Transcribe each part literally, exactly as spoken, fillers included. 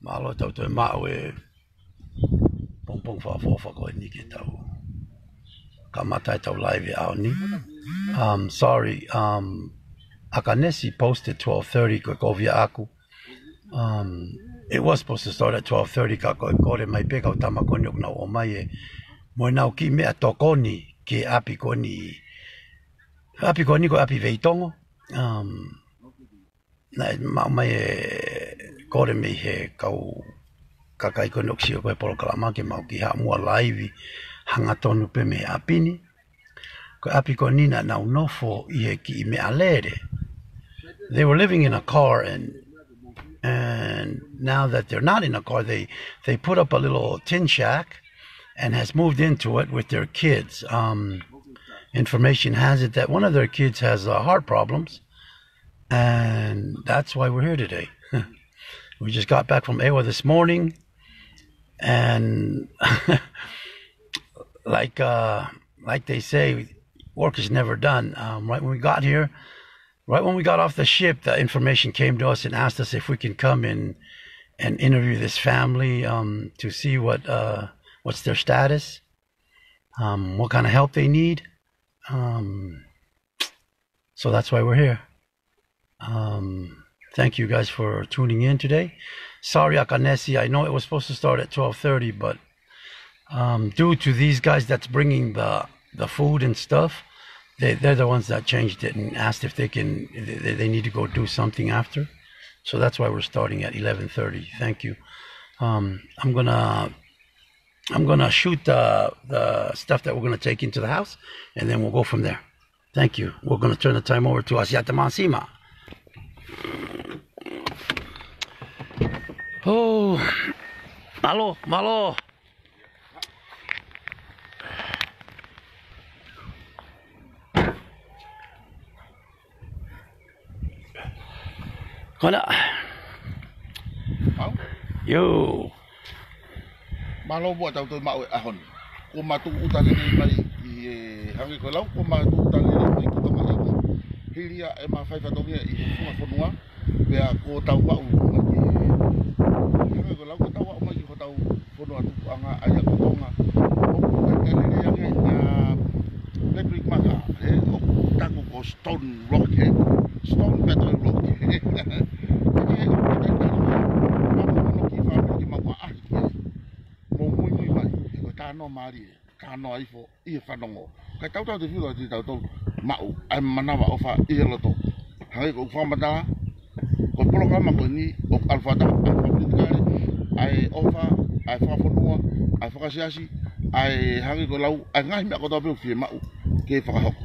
Mālō, tau toe maʻu e pongipongi fakaʻofoʻofa ko eni ke tau kamata ʻetau live ʻaho ni. Um, sorry, um, ʻAkanesi posted twelve thirty, ko e kovi ʻaʻaku. Um, it was supposed to start at twelve thirty, ka ko e kole mai pē kau tama ko eni ʻoku nau ʻomai e, mo ʻenau kiʻi meʻatokoni ki he ʻapi ko eni. ʻApi ko eni ko e ʻapi Veitongo. Um, naʻe maʻu mai e kole mei he kau kakai ko eni ʻoku sio ki he polokalama ke mau kiʻi haʻu muʻa live hangatonu pē mei he ʻapi ni. Ko e ʻapi ko eni naʻa nau nofo ʻi he kiʻi meʻalele. They were living in a car, and, and now that they're not in a car, they, they put up a little tin shack and has moved into it with their kids. Um, information has it that one of their kids has, uh, heart problems, and that's why we're here today. We just got back from Ewa this morning, and like, uh, like they say, work is never done. Um, right when we got here, right when we got off the ship, the information came to us and asked us if we can come and, and interview this family, um, to see what, uh, what's their status, um, what kind of help they need. Um, so that's why we're here. Um, thank you guys for tuning in today. Sorry, ʻAkanesi. I know it was supposed to start at twelve thirty, but, um, due to these guys that's bringing the, the food and stuff, they, they're the ones that changed it and asked if they can, they, they need to go do something after. So that's why we're starting at eleven thirty. Thank you. Um, I'm gonna, I'm gonna shoot the, the stuff that we're gonna take into the house, and then we'll go from there. Thank you. We're gonna turn the time over to Asiata Masima. Oh, mālō, mālō. Kona. Au? Yo. Mālō muʻa tau toe maʻu e ʻaho ni. Ko mātou uta lelei mai ʻi he hangē ko e lau, ko mātou uta lelei mai ki Tonga ʻi he hili ia ʻema fai fatongia ʻi he funga fonua, pea ko tau maʻu mai ki he hangē ko e lau, ko tau aʻu mai ki hotau fonua tupuʻanga ʻa ia ko Tonga. ʻOku ʻikai ke lele ange ʻa Patrick Maka, ē, ʻoku tango ko Stone Rock, ē. Stone pea toe Rock, ē. ʻIkai ke ʻoku ʻikai ke lele ange, ʻa mo hono kiʻi fāmili ke mau ʻaʻahi ki ai. Mo muimui mai, ē, ko e talanoa mālie, talanoa ifo ʻi he fanongo. Kae tautau te filo atu ʻi tautolu maʻu ʻa e manavaʻofa ʻi he loto. Hangē ko ʻeku fakamatala, ko e polokalama ko eni ʻoku ʻalu fakataha ʻa e fakapolitikale, ʻa e ʻofa, ʻa e fakafonua, ʻa e fakasiasi, ʻa e hangē ko e lau, ʻa e ngaahi meʻa kotoa pē ʻoku fiemaʻu ke fakahoko.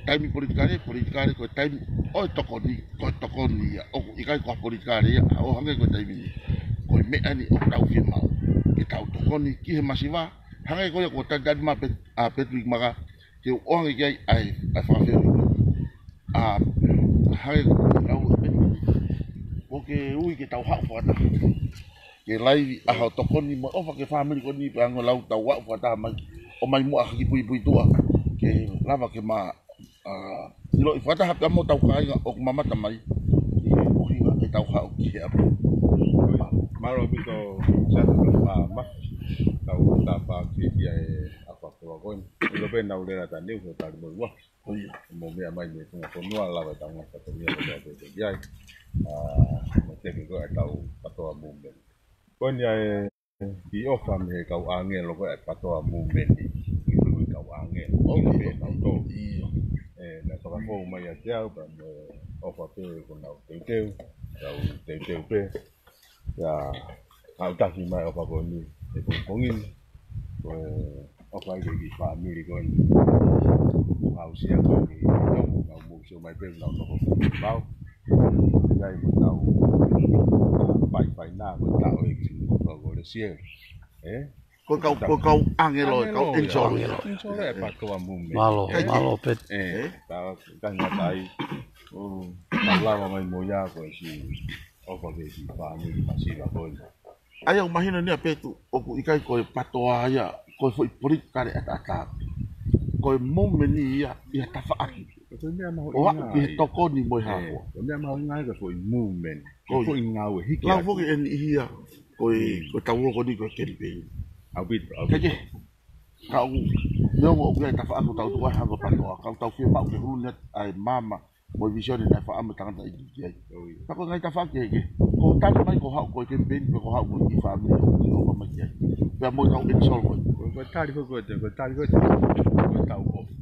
Taimi politikale, politikale, ko e taimi ʻo e tokoni, ko e tokoni ia, ʻoku ʻikai ko ha politikale ia, ʻo hangē ko e taimi ni. Ko e meʻa ni ʻoku tau fiemaʻu ke tau tokoni ki he masiva, hangē ko ia kuo talitali mai pē ʻa Patrick Maka, ke u ʻoange ki ai ʻa e, ʻa e fakafeʻiloaki. ʻA, hangē ko e lau ʻe Patrick, kuo ke ui ke tau haʻu fakataha ke laivi ʻa hoʻo tokoni mo e ʻofa ki he fāmili ko eni, pea hangē ko e lau, tau aʻu fakataha mai, ʻomai muʻa ha kiʻi puipuituʻa ke lava ke ma, ʻa, ʻiloʻi fakataha pea mo hotau kāinga ʻoku mamata mai ʻi he ʻuhinga ʻetau haʻu ki he ʻapi. Mālō ʻaupito, Siata, ka ma, tau tāpuaki ki he ʻaho fakakoloa ko eni. ʻIlo pē naʻa ku lele atu ʻanenai ʻo tali mo ua. ʻIo. Mo meʻa mai mei he funga fonua, lava ʻetau ngaahi fatongia kotoa pē ki ai. ʻA, mo teke ko ʻetau PATOA movement. Ko eni ʻa e kiʻi ʻofa mei he kau ʻāngelo ko e PATOA movement, ʻi he kau ʻāngelo. ʻOku pē nautolu. ʻIo. ʻE, naʻe fakafou mai ʻiate au, pea mo e ʻofa pē ko ʻenau teuteu, ʻenau teuteu pē. Ia, ʻa u taki mai ʻofa ko eni, he pongipongi ni. Ko e ʻofa ia ki he kiʻi fāmili ko eni. Kuo u aʻusia ko eni, ʻenau mou sio mai pē, nau nofo pē mau. Ia, ʻi heʻenau paifai na, ko e taʻo ʻe kiʻi mo tau ko le siel. ʻE? Ko e kau, ko e kau ʻāngelo, e kau ʻāngelo, angel. ʻĀngelo. Angel ʻe PATOA movement. Mālō, mālō pē. ʻE, tā, tā ngata ai. ʻO, tā lava mai mo ia ko e siʻi ʻofa ki he kiʻi fāmili masiva ko eni. ʻA ia ʻoku mahino eni ʻa Petu, ʻoku ʻikai ko e PATOA ia, ko e foʻi politikale ʻataʻatā. Ko e movement ia, ʻi ha tafaʻaki. Ko e meʻa mahuʻinga ʻo aʻu ki he ia. Tokoni mo e hā fua. Ko e meʻa mahuʻinga ia ko e foʻi movement. Ko e foʻi ngāue hiki atu. Lau foki eni ia. Ko e, ko e tau ō ko eni ko e campaign. ʻAupito, ʻaupito. Kae kehe, ka ʻoku, neongo ʻoku ʻi ai e tafaʻaki ʻoku tau tuku ai ha ngaahi pātoa, ka ʻoku tau fiemaʻu ke hulu ʻa e maama mo e visone naʻe faʻa mo e tangata ʻi ki ai. ʻIo. Ka ko e ngaahi tafaʻaki kehekehe. Ko e tali mai ko e haʻu ko e campaign, pe ko e haʻu ko e kiʻi fāmili ʻoku ʻi ai mai ki ai. Pea mo e kau action ko ē. Ko e, ko e tali ko ē, ko e, ko e tali ko ē, ko e tau ʻofa.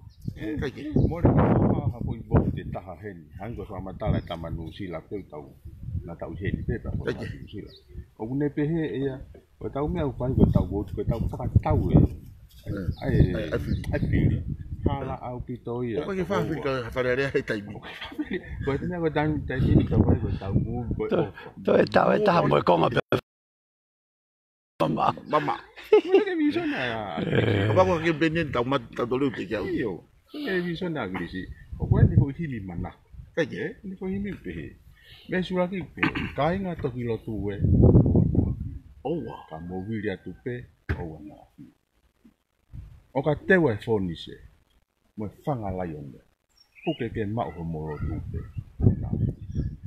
Kae kehe. Mole ko e ha, ha foʻi vote ʻe taha heni. Hangē ko e fakamatala ʻa e tama Nuʻusila pē ʻoku tau, naʻa tau ʻi heni pē, pea ko e tama Nuʻusila. ʻOku ne pehē ʻe ia, ko e tau meʻa ʻoku fai ko e tau vote, ko e tau fakatau ē. ʻAi, ʻai fili. ʻAi fili. Hala ʻaupito ia. ʻOku ʻikai ke fai fili ka ha fale alea he taimi. Ko e meʻa ko e taimi, taimi ni tau fai ko e tau move, ko e ʻofa. Toe tau ʻe taha mo e konga pē. Mama. Mama. Ko e ke visone ia. ʻE. Ka ko e campaign eni tau mat-, tau tolu te kiau. ʻIo. Ko e visone ʻa ʻAkilisi. ʻOku ʻi ai e foʻi himi manako. Kae kehe, e foʻi himi pehē. Meʻa ʻuluaki pē, kāinga toki lotu ē. ʻOua. Ka mou vili atu pē, ʻoua naʻa fiu. ʻO ka teu e fonise, mo e fanga laione. Puke ke maʻu hoʻomo lotu pē.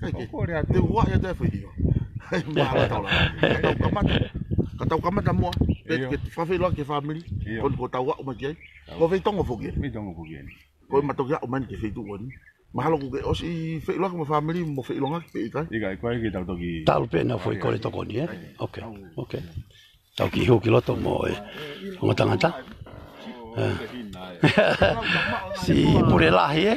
Kae kehe. ʻOku kole atu. Te ua ia te fai io. Mālō tau la. Ka tau kamata. Ka tau kamata muʻa. Pea ʻIo. ke fafei loa ki he fāmili. ʻIo. Ko eni ko e tau aʻu mai ki ai. Tau. Ko e feitongo foki ē. Feitongo foki ē. Ko e ma toki aʻu mai ki he feituʻu ko eni. Mahalo kuo ke ʻosi feʻiloaki mo e fāmili mo feʻiloaki pe ʻikai. ʻIkai, ko e ke tau toki. Talu pē ʻenau foʻi kole tokoni, ē? ʻIkai. Ok, ok. Tau kiʻi hū ki loto mo e ongo tangata. Ē. Siʻi pule lahi, ē?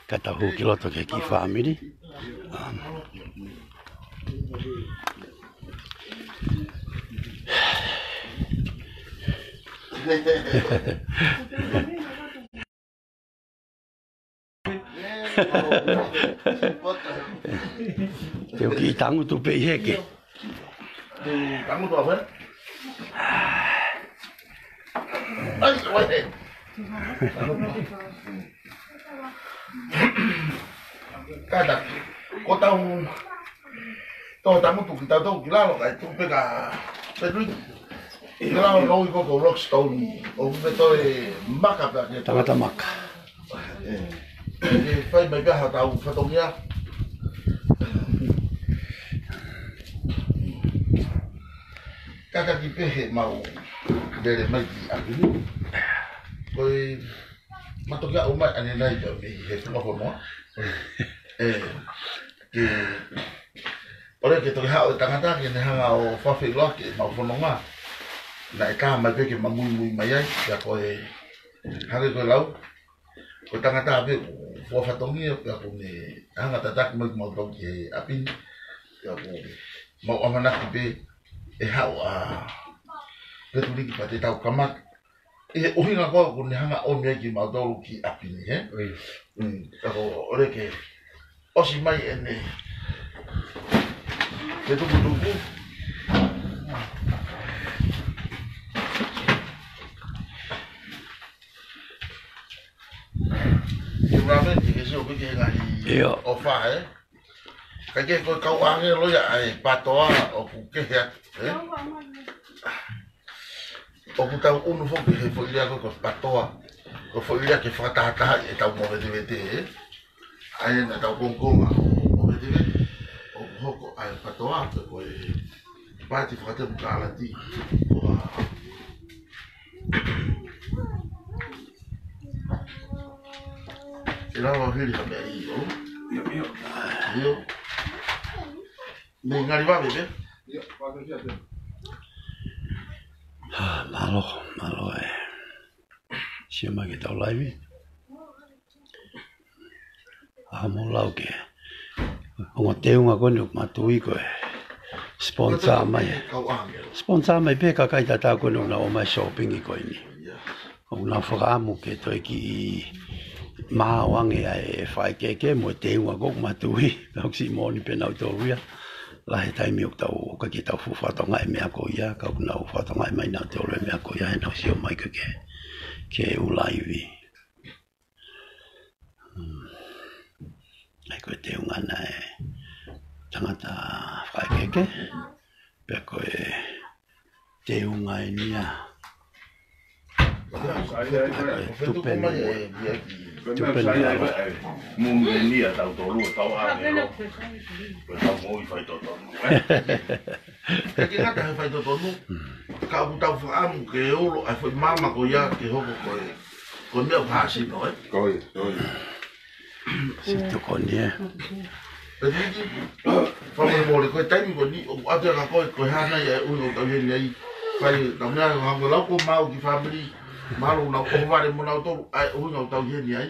Ka tau hū ki loto ki he kiʻi fāmili. Te u kiʻi tangutu pē ʻi heke. Tangutu ʻa fē? ʻAi, ʻoe. Kātaki, ko tau, tau tangutu ki tau tau ki lalo kae tuku pē ka Frederick. ʻI lalo nō ʻi ko ko Rockstone, ʻoku pē toe maka pē ke tangata maka. ʻE, ʻe fai mai pē ha tau fatongia. Kātaki pehē mau lele mai ki ʻapi ni. Ko e ma toki aʻu mai ʻanenai pē mei he funga fonua. ʻE, ke, ʻo lele ke toki haʻu e tangata ke ne hanga ʻo fafeiloaki ʻemau fononga. Naʻe tā mai pē ke ma muimui mai ai, pea ko e, hangē ko e lau, ko e tangata pē ʻoku fua fatongia, pea ʻoku ne hanga tataki mai kimautolu ki he ʻapi ni, pea ʻoku mau ʻamanaki pē ʻe haʻu ʻa Petuliki pea te tau kamata. ʻI he ʻuhinga ko ē ʻoku ne hanga ʻo ʻomi ai kimautolu ki ʻapi ni, hē? ʻIo. Mm, ka ko ʻoleke ʻosi mai ʻene fetukutuku. Ke mave, ke ke sio pē ki he ngaahi ʻIo. ʻofa, ē? Kae kehe ko e kau ʻāngelo ia ʻa e pātoa ʻoku kehe atu, ē? ʻOku tau ʻunu foki he foʻi lea ko e pātoa. Ko e foʻi lea ke fakatahatahaʻi ʻetau movetevete, ē? ʻA ia naʻa tau kongokonga ʻo movetevete. ʻOku hoko ʻa e pātoa pe ko e paati fakatemokalati. Ko ʻa e lava hili ha meʻa ʻi ʻo. ʻIo, ʻio. ʻIo. Mei ngali vave, pē? ʻIo, vave kia te. Ah, mālō, mālō ē. Sio mai ki he tau laivi. ʻA mo lau ke. Ongo teunga ko eni ʻoku ma tui ko e sponsor mai. Kau ʻāngelo. Sponsor mai pē kakai tatau ko eni ʻoku nau ō mai shopping ko eni. ʻIo. ʻOku nau fakaʻamu ke toe kiʻi maau ange ʻa e faikehekehe mo e teunga ko ʻoku ma tui. Pea ʻoku siʻi moʻoni pē nautolu ia. Lahi e taimi ʻoku tau, ʻoku ʻikai ke tau fuʻu fakatokangaʻi e meʻa ko ia, ka ʻoku nau fakatokangaʻi mai nautolu e meʻa ko ia, he nau sio mai ko ē ki he, ki he ʻū laivi. Hmm. ʻA ia ko e teunga ʻena e tangata faikehekehe, pea ko e teunga ʻeni ia. ʻA ia ko e tupenu. Ko e meʻa ʻoku sai ai ko e ʻai mumeni ʻa tautolu ʻo tau ʻave ʻo ko e tau moʻui faitotonu. ʻIkai ke ngata he faitotonu, ka ʻoku tau fakaʻamu ke ulo ʻa e foʻi maama ko ia ke hoko ko e, ko e meʻa ʻoku hāsino, ē? Ko ia, ko ia. Siʻi tokoni, ē? Pea hiki, fakamolemole, ko e taimi ko eni, ʻoku ʻatu ʻa e ka ko e, ko e hā nai ʻa e ʻuhinga ʻoku tau ʻi heni ai, fai, tau meʻa, hangē ko e lau ko ē maʻa e kiʻi fāmili, mahalo ʻoku nau ʻohovale mo nautolu, ʻa e ʻuhinga ʻoku tau ʻi heni ai,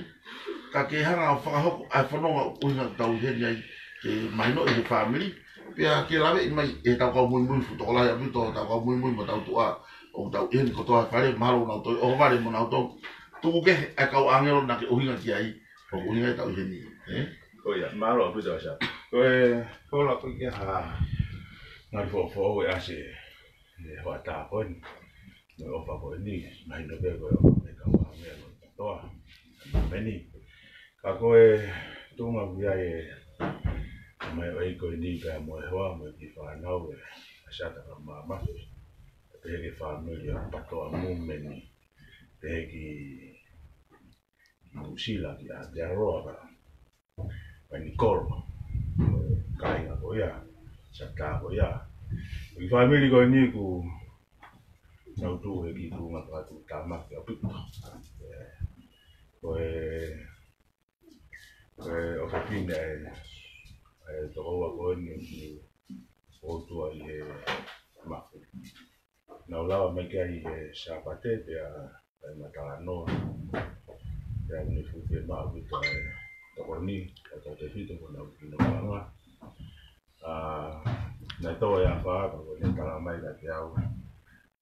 ka ke hanga ʻo fakahoko ʻa e fononga ʻuhinga ʻoku tau ʻi heni ai, ke mahinoʻi he fāmili, pea ke laveʻi mai ʻe he tau kau muimui, fuʻu tokolahi ʻaupito ʻetau kau muimui mo tau tuʻa, ʻoku tau ʻi heni kotoa he fale, mahalo ʻoku nau toe ʻohovale mo nautolu, tuku kehe ʻa e kau ʻāngelo naʻa ke ʻuhinga ki ai, ʻoku ʻuhinga ʻetau ʻi heni, ē? Ko ia, mālō ʻaupito ʻAsiata. Ko e kola ko ē ke ha ngali foʻofoʻou e ʻasi e hoʻatā ko eni. Mo e ʻofa ko eni, mahino pē ko e ʻofa mei he kau ʻāngelo kotoa. Meni. Ka ko e tuʻunga ʻoku ʻi ai e, mai ʻo e ko eni pea mo e hoa, mo e kiʻi fānau ē, ʻAsiata ka Maʻamafe. Pehē ki he fāmili ʻa Patoa Mumeni. Pehē ki Nuʻusila ki ʻAotearoa ka, ka Nikolo. Kāinga ko ia, Siata ko ia. Ko e fāmili ko eni ʻoku nau tuʻu he kiʻi tuʻunga fakatuʻutāmaki ʻaupito. Ē, ko e, ko e ʻofefine ʻa e, ʻa e tokoua ko eni ʻoku ʻotua ʻi he mafu. Nau lava mai ki ai he Sāpate pea, pea ʻi ai e talanoa. Pea ʻoku ne fuʻu fiemaʻu ʻaupito e tokoni, ʻa e toko tefito ko ʻenau kiʻi nofoʻanga. ʻA, naʻe tō e afā, ka ko ʻene tala mai kiate au.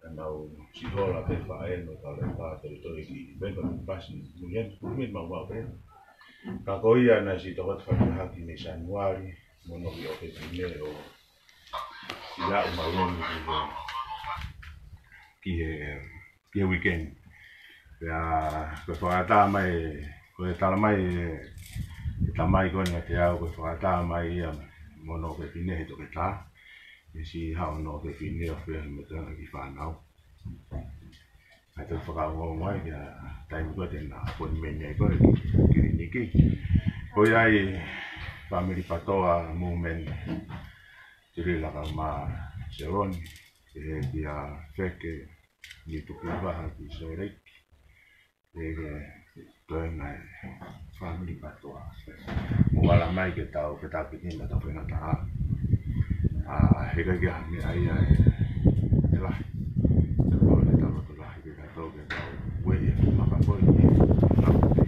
Ka nau siʻi hola pē faʻē no ka le pā te le toe ki venga ni pasi, mui heni, mui mau mau pē. Ka ko ia naʻe siʻi toko atu fakahaki mei Sānuali, mo hono kiʻi ʻofefine ʻo ʻi ai ʻo maʻu ʻo ni ki he, ki he, ki he weekend. Pea, ko e fakaʻatā mai, ko e tala mai, ʻe tamai ko eni kiate au, ko e fakaʻatā mai ia, mo hono ʻofefine he toketā. ʻE siʻi haʻu hono ʻofefine ʻo feohi mo e toenga kiʻi fānau. ʻA e toe fakaongoongo ai kia taimi ko ē te na appointment ai ko ē ki he kiliniki. Ko ia ai fāmili Patoa Mumeni, Tilila ka Mā Seloni, ē kia Feke, ni tuki vaha ki Sōleki, ē ke toe ngai fāmili Patoa. Mo vala mai ke tau, ke tau piki ma tau fenga taha. ʻA, he ʻikai ke ha meʻa ia ʻe, ʻe lahi. Te kole tau loto lahi ke tau ke tau. Ue ia, maka koi ia. Tau pē.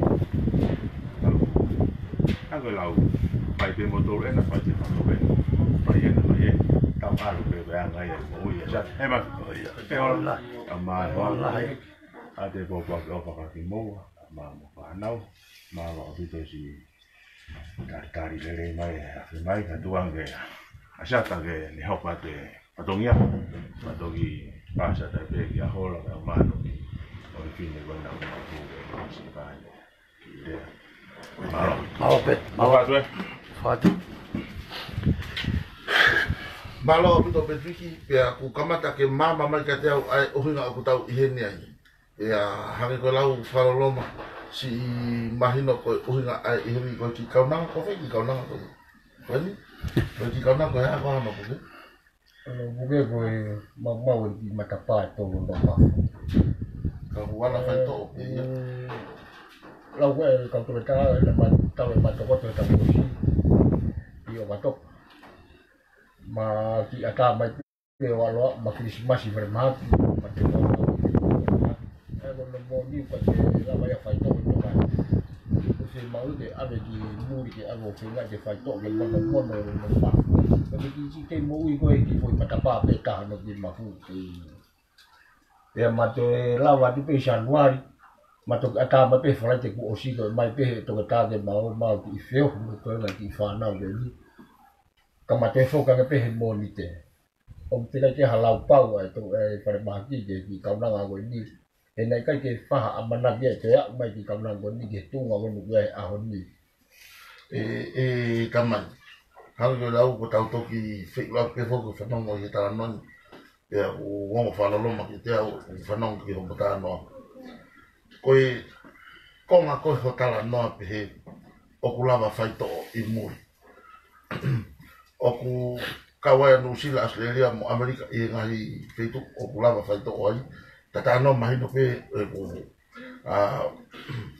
Tau. Ako lau. Fai pē mo tolu ena, fai pē mo tolu ena. Fai ena, fai ena. Tau ʻalu pē pē anga ia, mo ia. Sa, ē ma. Ko ia. Pē ola. Ka mai. Ola. ʻA te pō pō ke ʻofa ka ki moua. Mā mo fānau. Mālō ʻaupito siʻi talitali lelei mai, afe mai, ka tuku ange ʻa Siata ke ne hoko atu e fatongia, fatongi pasa tai pē ki a hola, ka mano ki, ʻo e fine ko ena ʻoku mau tuku ke siʻi pāne. Mālō. Mālō pē, mālō. Mālō atu ē. Fatu. Mālō ʻaupito Petriki, pea ʻoku kamata ke maama mai kiate au ʻa e ʻuhinga ʻoku tau ʻi heni ai. Pea hangē ko e lau fakaloloma, siʻi mahino ko e ʻuhinga ʻa e ʻi heni ko e kiʻi kaunanga, ko fē kiʻi kaunanga ko eni? Ko eni? Ko e kiʻi kaunanga ko e hā ko hono puke? Hono puke ko e maumau e kiʻi matapā ʻe tolu no pa. Ka ʻoku ala faitoʻo pē ia. Ē, lau ko e kau toketā, ʻe ma tau e matokoto e tau kosi. ʻI ʻOkatopa. Ma kiʻi ʻatā mai pē ʻo ʻaloʻofa, ma Kilisimasi, falemahaki, ma te mau tau. Ē, ko hono moʻoni ʻoku ʻikai ke lava ia faitoʻo e toka. ʻOku fiemaʻu ke ʻave ki muli ke ʻave ʻo feinga ke faitoʻo ke monomono e lopa. Ko e kiʻi, kiʻi kei moʻui ko e kiʻi foʻi matapā pē taha no ki mafu ke. Pea ma toe lava atu pē ʻi Sānuali, ma toki ʻatā mai pē Falaite kuo ʻosi ko e mai pē he toketā ke mau, mau kiʻi feohi mo e toenga kiʻi fānau ke li. Ka ma toe foki ange pē he Mōnite. ʻOku teʻeki ke ha lau pau ʻa e to-, ʻa e falemahaki ke kiʻi kaunanga ko eni. He naʻe ʻikai ke faʻa ʻamanaki ʻe te aʻu mai kiʻi kaunanga ko eni ki he tuʻunga ko eni ʻoku ʻi ai he ʻaho ni. Ē, ē, tamai. Hangē ko e lau ko ʻetau toki feʻiloaki pē foki fanongo ʻi he talanoa ni. Pea ʻoku ongo fakaloloma kiate au, ʻoku fanongo ki hoʻomo talanoa. Ko e, Konga ko ē ho talanoa pehē ʻoku lava faitoʻo ʻi mui. ʻOku kau ai ʻa Nuʻusila, ʻAositelēlia mo ʻAmelika ʻi he ngaahi feituʻu ʻoku lava faitoʻo ai. Tatalanoa mahino pē ʻeku, ʻa,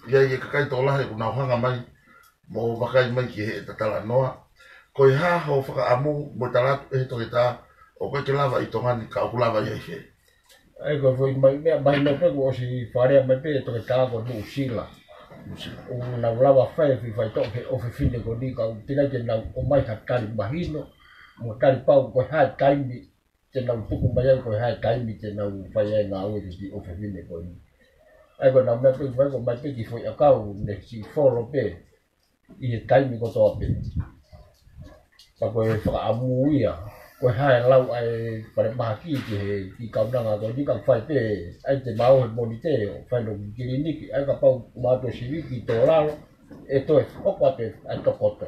ʻi ai e kakai tokolahi ʻoku nau hanga mai mo vakai mai ki heʻeta talanoa. Ko e hā ho fakaʻamu mo e tala atu ʻe he toketā ʻoku ʻikai ke lava ʻi Tonga ni ka ʻoku lava ʻi ai fē? ʻA ia ko e foʻi mai meʻa mahino pē kuo ʻosi fakalea mai pē ʻe he toketā ko Nuʻusila. Nuʻusila. ʻOku nau lava fai e foʻi faitoʻo ki he ʻofefine ko eni ka ʻoku teʻeki ai ke nau ʻomai ha tali mahino, mo tali pau ko e hā e taimi te nau tuku mai ai, ko e hā e taimi te nau fai ai e ngāue ki he kiʻi ʻofefine ko eni. ʻA ia ko ʻenau meʻa pē ʻoku fai ko e ʻomai pē kiʻi foʻi ʻakau ne siʻi folo pē ʻi he taimi kotoa pē. Pea ko e fakaʻamu ia, ko e hā e lau ʻa e falemahaki ki he kiʻi kaunanga ko eni ka fai pē, ʻai te mau he Mōnite ʻo fai hono kiʻi kiliniki, ʻai kapau ʻoku mātuʻa sivi ki tō lalo, ʻe toe hoko atu ʻa e tokoto.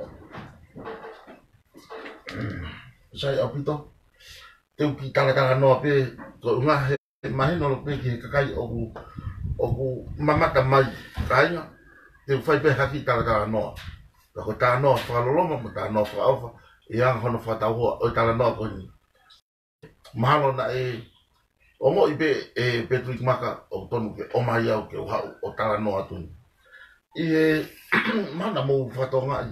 Sai ʻaupito. Te u kiʻi talatalanoa pē, ko e ʻuhinga he mahino ʻaupito pē ki he kakai ʻoku, ʻoku mamata mai, kāinga, te u fai pē ha kiʻi talatalanoa. Ka ko e talanoa fakaloloma mo e talanoa fakaʻofa, ʻi he anga hono fakatauhoa ʻo e talanoa ko eni. Mahalo naʻe ongoʻi pē ʻe Patrick Maka ʻoku tonu ke ʻomai au ke u haʻu ʻo talanoa atu ni. ʻI he mana mou fakatokangaʻi,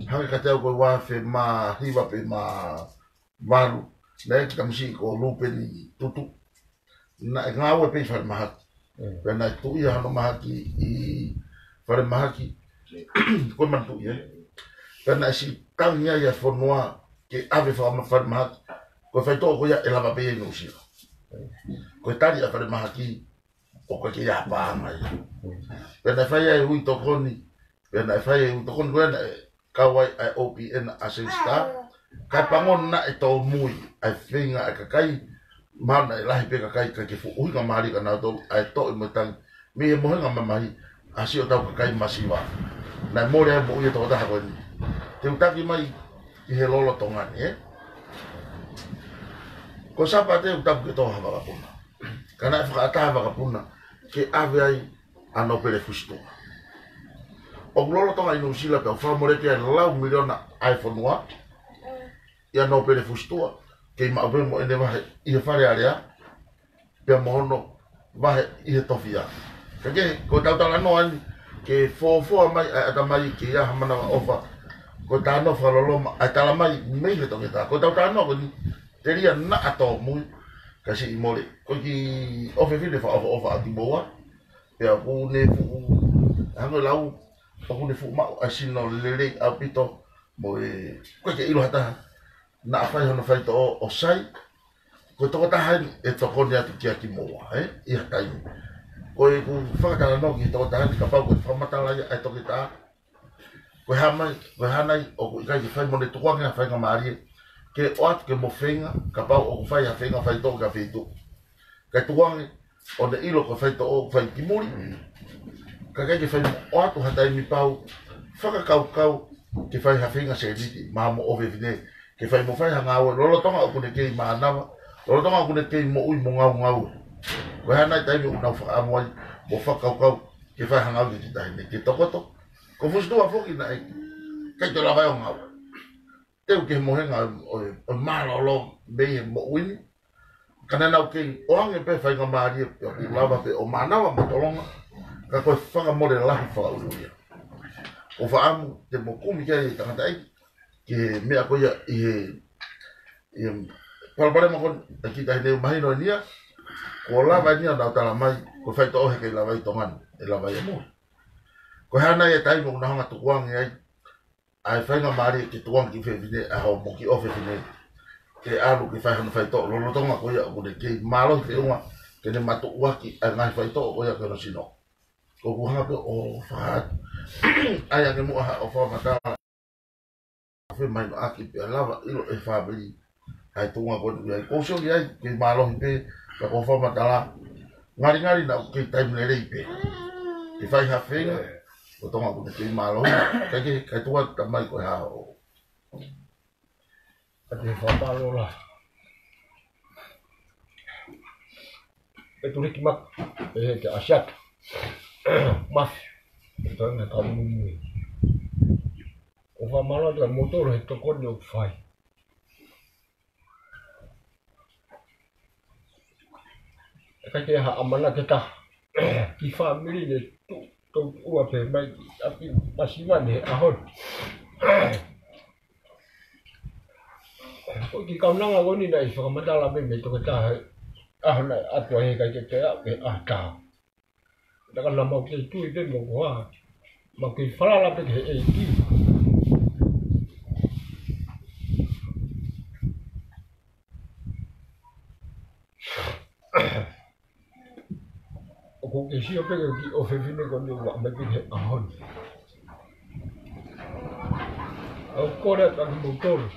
hangē kiate au ko e ua afe mā hiva pe mā valu, naʻe ʻi ai e kiʻi tamasiʻi ko Lupeni Tutu. Naʻe ngāue pē ʻi falemahaki. Mm. Pea naʻe tuʻu ia hono mahaki ʻi falemahaki. Ko e manatuʻi, ē? Pea naʻe siʻi tangi ai ʻa e fonua ke ʻave fakama-, falemahaki. Ko e faitoʻo ko ia ʻe lava pē ia ʻi Nuʻusila. Ko e tali ʻa e falemahaki ʻoku ʻikai ke ʻi ai ha paʻanga ia. Pea naʻe fai ai e ui tokoni, pea naʻe fai ai e ui tokoni ko ē naʻe kau ai ʻa e O P N ʻa Sangster. Kae pango naʻe tōmui ʻa e feinga ʻa e kakai, mahalo naʻe lahi pē kakai ka ke fuʻu ʻuhinga mālie kia nautolu ʻa e toʻo mo e tangi mei he mohenga mamahi ʻa siʻotau kakai masiva. Naʻe mole ai moʻui e tokotaha ko eni. Te u taki mai ki he lolotonga ni, ē? Ko Sāpate ʻoku tapu ke tō ha vakapuna. Ka naʻe fakaʻatā e vakapuna ke ʻave ai ʻa Nōpele Fusitua. ʻOku lolotonga ʻi Nuʻusila pea ʻoku fakamole ki ai e lau miliona ʻa e fonua ʻia Nōpele Fusitua, kei maʻu pē mo ʻene vahe ʻi he Fale Alea, pea mo hono vahe ʻi he Tofiʻa. Ka ke, ko ʻetau talanoa eni, ke fōfō mai ʻa e ʻatamai ke ʻi ai ha manavaʻofa, ko e talanoa fakaloloma, ʻa e talamai mei he toketā. Ko ʻetau talanoa ko eni, telia naʻa tōmui, ka siʻi mole. Ko e kiʻi ʻofefine fakaʻofoʻofa ʻa kimoua, pea ʻoku ne fuʻu, hangē ko e lau, ʻoku ne fuʻu maʻu ʻa e sino lelei ʻaupito mo e, ʻoku ʻikai ke ʻilo ha taha naʻa fai hono faitoʻo ʻo sai, ko e tokotaha eni ʻe tokoni atu kia kimoua, ē, ʻi ha taimi. Ko ʻeku fakatalanoa ki he tokotaha eni kapau ko e fakamatala ia ʻa e toketā, ko e hā mai, ko e hā nai ʻoku ʻikai ke fai mo ne tukuange ha faingamālie ke ʻoatu ke mo feinga, kapau ʻoku fai ha feinga faitoʻo ki ha feituʻu. Kae tukuange ʻo ne ʻilo ko e faitoʻo ʻoku fai ki muli. Ka ʻikai ke fai mo ʻoatu ha taimi pau fakakaukau ke fai ha feinga sēniti maʻa homo ʻofefine, ke fai mo fai ha ngāue lolotonga ʻoku ne kei mānava, lolotonga ʻoku ne kei moʻui mo ngaungaue. Ko e hā nai e taimi ʻoku nau fakaʻamu ai mo fakakaukau ke fai ha ngāue ki he taʻahine ke tokoto? Ko Fusitua foki naʻe ʻikai toe lava ia ʻo ngāue. Teu ki he mohenga ʻo, ʻo, ʻo mālōlō mei he moʻui ni. Ka naʻa nau kei ʻoange pē faingamālie pea ʻoku lava pē ʻo mānava mo tolonga, ka ko e fakamole lahi fakaʻuliʻuli ia. ʻOku ou fakaʻamu te mo kumi ki ai e tangataʻeiki, ki he meʻa ko ia ʻi he, ʻi he palopalema ko eni ʻa e kiʻi taʻahine, mahino eni ia, kuo lava eni ia ʻo nau talamai, ko e faitoʻo he ʻikai lava ʻi Tonga ni, ʻe lava ia muli. Ko e hā nai e taimi ʻoku nau hanga tukuange ai ʻa e faingamālie ke tukuange ki he fefine ʻa homo kiʻi ʻofefine ke ʻalu ke fai hono faitoʻo lolotonga ko ia ʻoku ne kei mālohi feʻunga ke ne matuʻuaki ʻa e ngaahi faitoʻo ko ia ki hono sino. Ko ʻeku hanga pē ʻo fakaʻatu ai ange muʻa haʻo fakamatala. Fe mai no aki pea lava ʻilo ʻe he fāmili ʻa e tuʻunga ko eni ʻoku ʻi ai. Ko u sio ki ai, kei mālohi pē, ka ko u fakamatala, ngalingali naʻa ʻoku kei taimi lelei pē ke fai ha feinga, ko Tonga ʻoku ne kei mālohi, ka ke, ka tuʻa tamai ko e hao. Ka te fakamālō lahi. Pea tuliki maka, ʻe he ke ʻasi atu. Mafi. Ko e toenga tau muimui. ʻOku fakamālō atu kia moutolu he tokoni ʻoku fai. ʻIkai ke ʻi ai ha ʻamanaki ʻe taha ki he fāmili ne tuʻu, tuʻu ʻo pehē mai ki ʻapi masiva ni he ʻaho ni. Ko e kiʻi kaunanga ko eni naʻe fakamatala mai mei he tokotaha he ʻaho naʻe ʻatu ai he ʻikai ke toe aʻu ki he ʻaho taha. Naʻa ka na mau kei tui pē mo koā. Mau kei falala pē ki he ʻEiki. ʻOku ke sio pē ki he kiʻi ʻofefine ko eni ʻoku aʻu mai pē ki he ʻaho ni. ʻOku ou kole atu kia moutolu.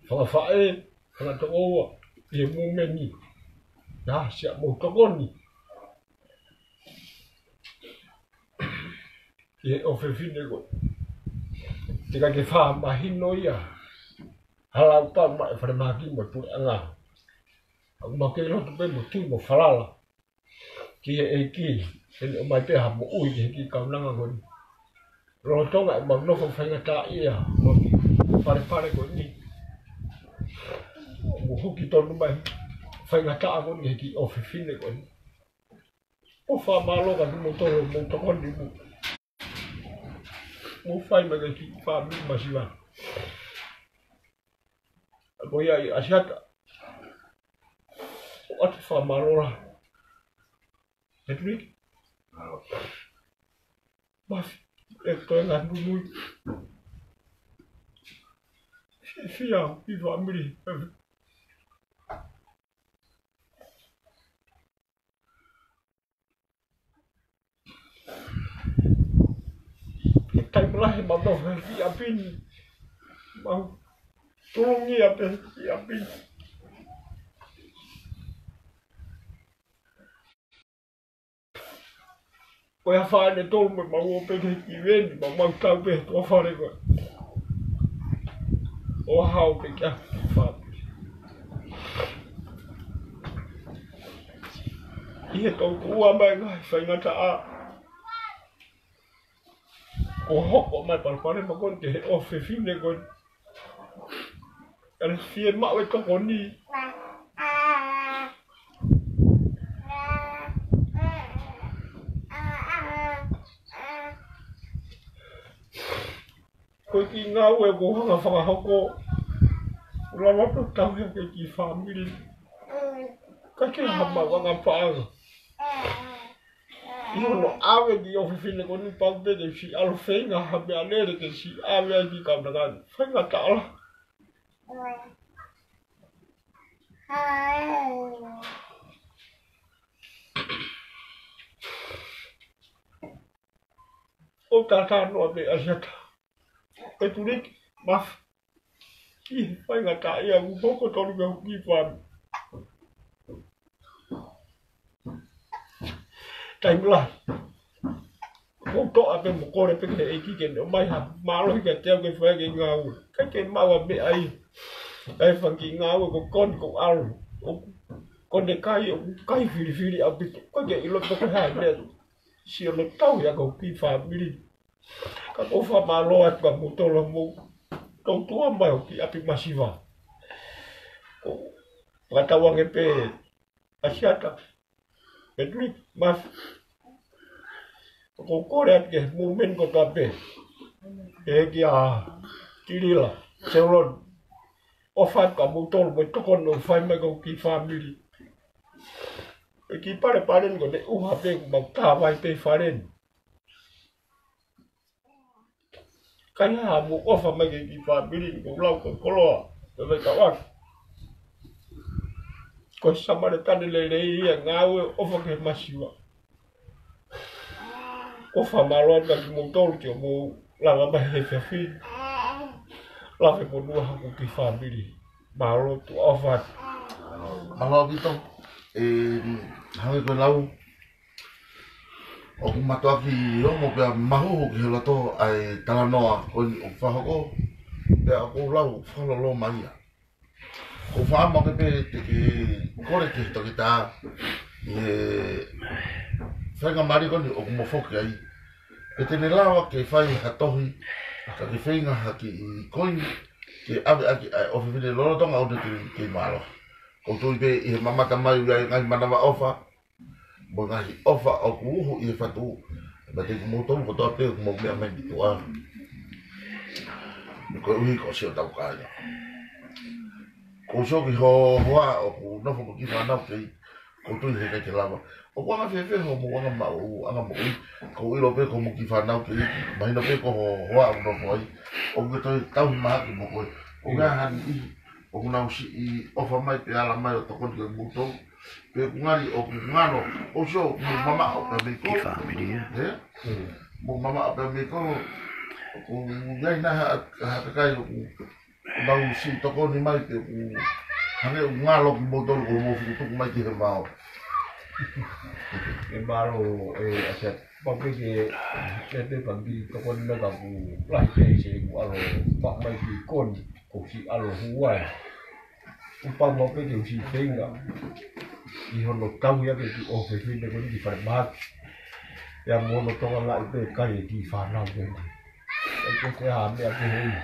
Fakafaʻē, fanga tokoua, ʻi he mumeni. Naʻa siʻa mou tokoni ki he ʻofefine ko ē. Teʻeki ke fakamahino ia ha lau pau maʻa e falemahaki mo e puleʻanga. ʻOku mau kei lotu pē mo tui mo falala ki he ʻEiki, ke ne ʻomai pē ha moʻui ki he kiʻi kaunanga ko eni. Lolotonga ʻemau nofo faingataʻaʻia mo e kiʻi falepale ko eni, ʻoku hoko tonu mai faingataʻa ko eni ki he kiʻi ʻofefine ko eni. ʻOku fakamālō atu kia moutolu hoʻomou tokoni mo hoʻomou fai mai ki he kiʻi fāmili masiva. Ko ia ʻi ʻAsiata, ʻoatu e fakamālō lahi. Patrick. Mafi, e toenga muimui. Fiefia, kiʻi fāmili. He taimi lahi ʻemau nofo he kiʻi ʻapi ni. Mau tulungia pē he kiʻi ʻapi ni. Ko e afā ʻe tolu mo ʻemau ō pē ki he kiʻi veni, mau, mau tau pē he tuʻa fale ko ē. ʻO hao pē ki he kiʻi fāmili. ʻI he tau tuʻu mai ngaahi faingataʻa, kuo hoko mai palopalema ko eni ki he ʻofefine ko eni. Ka ne fiemaʻu e tokoni. Ko e kiʻi ngāue ʻoku ou hanga fakahoko, ʻoku lava pē ʻo tauhi ʻaki e kiʻi fāmili. Ka ke ha mau anga paʻanga. ʻI hono ʻave e kiʻi ʻofefine ko eni pau pē ke siʻi ʻalu ʻo feinga ha meʻalele ke siʻi ʻave ai ki he kaunanga ni. Faingataʻa lahi. ʻOku ou talanoa pē ʻAsiata. Patrick, Mafi. ʻI he faingataʻaʻia ʻoku hoko tonu ki hoku kiʻi fāmili. Taimi lahi, ʻoku ou toʻa pē mo kole pē ki he ʻEiki ke ne ʻomai ha mālohi kiate au ke fai e kiʻi ngāue. ʻIkai ke maʻu ha meʻa ia. ʻAi e fanga kiʻi ngāue ko ē ko eni ʻoku ou ʻalu. ʻOku, ko ʻene kai, ʻoku kai filifili ʻaupito. ʻIkai ke ʻilo pe ko e hā e meʻa. Sio no tau ia ki hoku kiʻi fāmili. Ka ʻoku ou fakamālō atu kia moutolu hoʻomou tuʻu mai ʻo kiʻi ʻapi masiva. ʻOku ou fakatauange pē ʻAsiata, Patrick, Mafi. ʻOku ou kole atu ki he mumeni kotoa pē. Pehē kia Tilila, Seuloni. ʻOfa atu kia moutolu mo e tokoni ʻoku fai mai ki hoku kiʻi fāmili. E kiʻi palepale ni ko ʻene ʻuha pē ʻoku mau tā vai pē fale ni. Ka ʻi ai haʻamou ʻofa mai ki he kiʻi fāmili ni ʻoku ou lau ko e koloa, pea mai ka ʻoatu. Ko e Samēlitane lelei ia, ngāue ʻofa ki he masiva. ʻOku ou fakamālō atu kia moutolu ki hoʻomou langa mai he efiafi ni. Lave monū hoku kiʻi fāmili. Mālō, tuʻa ʻofa atu. Mālō ʻaupito. ʻE, hangē ko e lau, ʻoku mātuʻaki ongo pea mahuhu ki he loto ʻa e talanoa ko eni ʻoku fakahoko, pea ʻoku ou lau fakaloloma ia. Ko e fakaʻamu ange pē te ke kole ki he toketā ʻi he faingamālie ko eni ʻoku mo foki ai, pe te ne lava ke fai ha tohi, ka ke feinga ha kiʻi koini ke ʻave ʻaki ʻa e ʻofefine lolotonga ʻoku ne kei, kei mālohi. ʻOku ou tui pē ʻi he mamata mai ʻa e ngaahi manavaʻofa mo e ngaahi ʻofa ʻoku uhu ʻi he fatu, pea te kimoutolu kotoa pē ʻoku mou meʻa mai ki tuʻa, koeʻuhi ko siʻotau kāinga. Ko e sio ki ho hoa ʻoku nofo mo e kiʻi fānau kei, ʻoku ou tui heʻikai ke lava. ʻOku anga fēfē hoʻomou anga maʻu, anga moʻui? ʻOku ou ʻilo pē ko hoʻomou kiʻi fānau kei, mahino pē ko ho hoa ʻoku nofo ai. ʻOku ke toe tauhi mahaki mo koe? ʻOku ʻi ai ha niʻihi ʻoku nau siʻi ʻofa mai pe ala mai ʻo tokoni kiate kimoutolu, pe ʻoku ngali ʻoku ngalo, ʻosi ʻoku mou mamaʻo pē mei kolo? Kiʻi fāmili, ē? Ē? Mou mamaʻo pē mei kolo, ʻoku ʻi ai nai ha, ha kakai ʻoku nau siʻi tokoni mai pe ʻoku hangē ʻoku ngalo kimoutolu ko hoʻomou fuʻu tuku mai ki he vao? ʻE mālō, ē, ʻAsia, pau pē ke, ke te pagi tokoni mai ka ʻoku lahi pē ʻi se ʻoku ʻalu pā mai ki koni, ko e siʻi ʻalu hū ai. ʻOku pau maʻu pē ke u siʻi feinga ʻi hono tauhi ʻa e kiʻi ʻofefine ko eni ki falemahaki. Pea mo hono tokangaʻi pē kai e kiʻi fānau ko eni. ʻIkai ke ʻi ai ha meʻa kehe ia.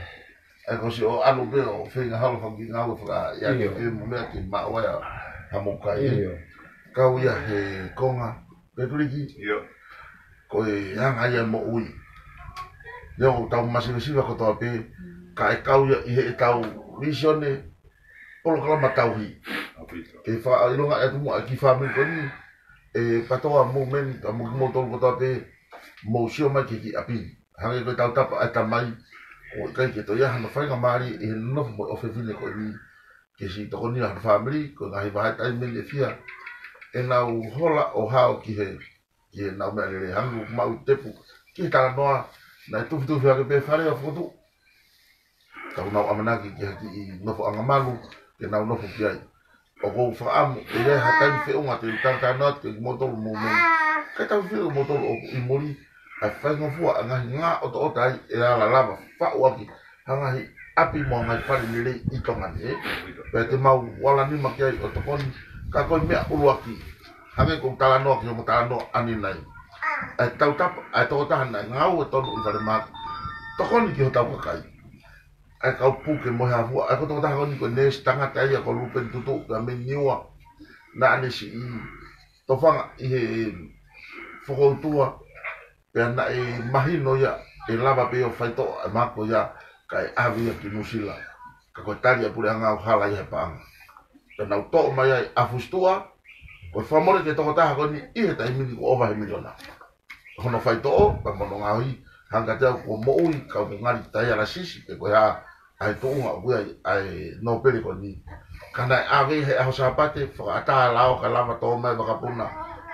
ʻE, ko siʻo ʻalu pē ʻo feinga holo fanga kiʻi ngāue faka-, ia, ʻio, ke mo meʻa ke maʻu ai ʻa, ʻa mo kai, ē? ʻIo. Kau ia he konga, Pekuliki. ʻIo. Ko e anga ia e moʻui. Ia ʻoku tau masiva siva kotoa pē, ka ʻe kau ia ʻi heʻetau vīsone, polokalama tauhi. ʻAupito. Ke fakaʻilonga atu muʻa e kiʻi fāmili ko eni, ē Patoa, mo Meni, ka mo kimoutolu kotoa pē, mou sio mai ki he kiʻi ʻapi. Hangē ko e tautapa ʻa e tamai, ʻoku ʻikai ke toe ʻi ai hano faingamālie ʻi he nofo mo e ʻofefine ko eni ke siʻi tokoni ʻa hono fāmili, ko e ngaahi vahaʻa taimi ʻe fiha ʻenau hola ʻo hao ki he, ki heʻenau meʻa lelei. Hangē ko ʻeku maʻu tepu ki he talanoa, naʻe tufitufi hake pē fale ʻo fokotuʻu. Ka ʻoku nau ʻamanaki ki ha kiʻi nofoʻanga malu ke nau nofo ki ai. ʻOku ou fakaʻamu ʻe ʻi ai ha taimi feʻunga te u talatalanoa atu kiate kimoutolu mo Meni, kae taufili kimoutolu ʻoku ʻi muli ʻa e faingofua ʻa e ngaahi ngaʻotoʻota ai ʻe ala lava faʻu ʻaki ha ngaahi ʻapi mo e ngaahi fale lelei ʻi Tonga ni, ē? Pea te mau ala nima ki ai ʻo tokoni, ka ko e meʻa ʻuluaki, hangē ko ʻeku talanoa ki hoʻomo talanoa ʻanenai. ʻA e tautapa ʻa e tokotaha naʻe ngāue tonu ʻi falemahaki, tokoni ki hotau kakai. ʻA e kau puke mo e hā fua, ʻa e ko e tokotaha ko eni ko e neesi tangata ia ko Lupeni Tutuʻu pea mei Niua. Naʻa ne siʻi tofanga ʻi he fokoutua, pea naʻe mahino ia ʻe lava pē ʻo faitoʻo ʻa e mahaki ko ia kae ʻave ia ki Nuʻusila. Ka ko e tali ʻa e puleʻanga ʻoku hala ia he paʻanga. Pea nau toʻo mai ai ʻa Fusituʻa, ko e fakamole ki he tokotaha ko eni ʻi he taimi ni kuo ʻova he miliona hono faitoʻo, pea mo hono ngaohi, hangē kiate au ko e moʻui, ka ʻoku ngali taialasisi, pe ko e hā ʻa e tuʻunga ʻoku ʻi ai ʻa e nōpele ko eni. Ka naʻe ʻave he ʻaho Sāpate, fakaʻatā lao ka lava tō mai vakapuna,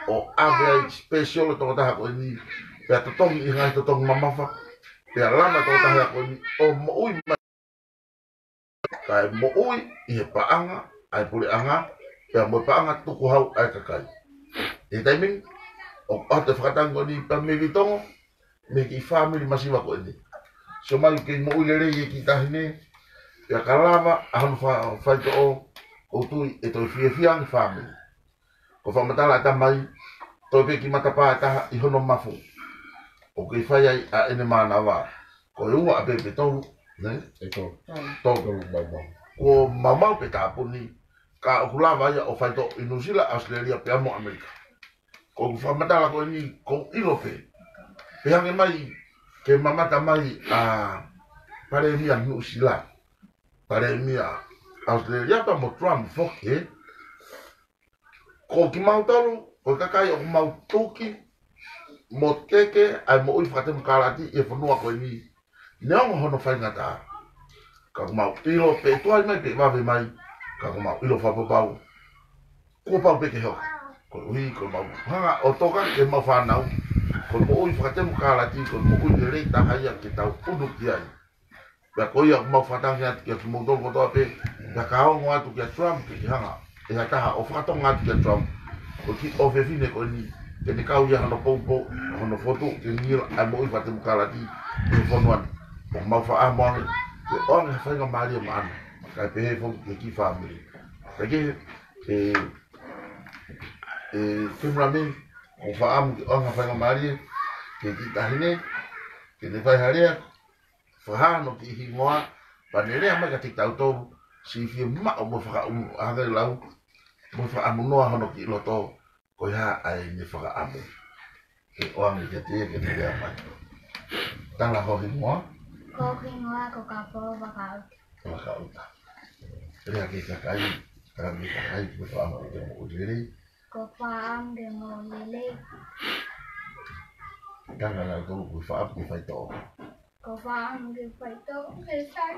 ʻo ʻave ai special e tokotaha ko eni, pea totongi ʻi he ngaahi totongi mamafa, pea lava e tokotaha ko eni ʻo moʻui mai. Kae moʻui ʻi he paʻanga ʻa e puleʻanga, pea mo e paʻanga tukuhau ʻa e kakai. ʻI he taimi ni, ʻoku ʻoatu e fakatangi ko eni pea mei Vitongo, mei he kiʻi fāmili masiva ko eni. Sio mai ʻoku kei moʻui lelei e kiʻi taʻahine, pea ka lava ʻa hono fa-, faitoʻo, ʻoku ou tui ʻe toe fiefia ange e fāmili. Ko e fakamatala ʻa e tamai, toe pē kiʻi matapā ʻe taha ʻi hono mafu. ʻOku kei fai ai ʻa ʻene mānava. Ko e ua ʻapē pe tolu, nē? ʻE tolu. Tolu. Tolu maumau. Ko e maumau pe tāpuni, ka ʻoku lava ia ʻo faitoʻo ʻi Nuʻusila, ʻAositelēlia, pea mo ʻAmelika. Ko ʻeku fakamatala ko eni, ʻoku ou ʻilo pē, pehē ange mai, ke mamata mai ʻa e Palēmia Nuʻusila, Palēmia ʻAositelēlia pea mo Trump foki, ē? Ko kimautolu, ko e kakai ʻoku mau tuki mo teke ʻa e moʻui fakatemokalati ʻi he fonua ko eni, neongo hono faingataʻa. Ka ʻoku mau ʻilo pē tuai mai pe vave mai, ka ʻoku mau ʻilo fakapapau, kuo pau pē ke hoko. Koeʻuhi, ko ʻemau hanga ʻo toka ki heʻemau fānau, ko e moʻui fakatemokalati, ko e moʻui lelei taha ia ke tau ʻunu ki ai. Pea ko ia ʻoku mau fakatangi atu kiate kimoutolu kotoa pē, pea ka ongo atu kia Trump ke ke hanga ʻe ha taha ʻo fakatonga atu kia Trump, ko e kiʻi ʻofefine ko eni, ke ne kau ia hono poupou, hono fotu, ke ngingila ʻa e moʻui fakatemokalati ʻi he fonua ni. ʻOku mau fakaʻamu ange ke ʻoange ha faingamālie maʻana. Kae pehē foki ki he kiʻi fāmili. Kae kehe, ʻe, ʻe, Kimberly, ʻoku ou fakaʻamu ke ʻoange ha faingamālie ki he kiʻi taʻahine, ke ne fai ha lea, fakahā hono kiʻi hingoa, pea ne lea mai kiate kitautolu, siʻi fiemaʻu mo fakaʻumaʻā hake lau, mo fakaʻamu noa hono kiʻi loto, ko e hā ʻa ʻene fakaʻamu. Ke ʻoange kiate ia ke ne lea mai. Tala ho hingoa. Ko hoku hingoa ko Kapau Vakaʻuta. Vakaʻuta. Lea ki he kakai, tala ki he kakai, ko e fakaʻamu ke moʻui lelei. Ko e fakaʻamu ke moʻui lelei. Tala nautolu ko e fakaʻamu ke faitoʻo. Ko e fakaʻamu ke faitoʻo, ke sai.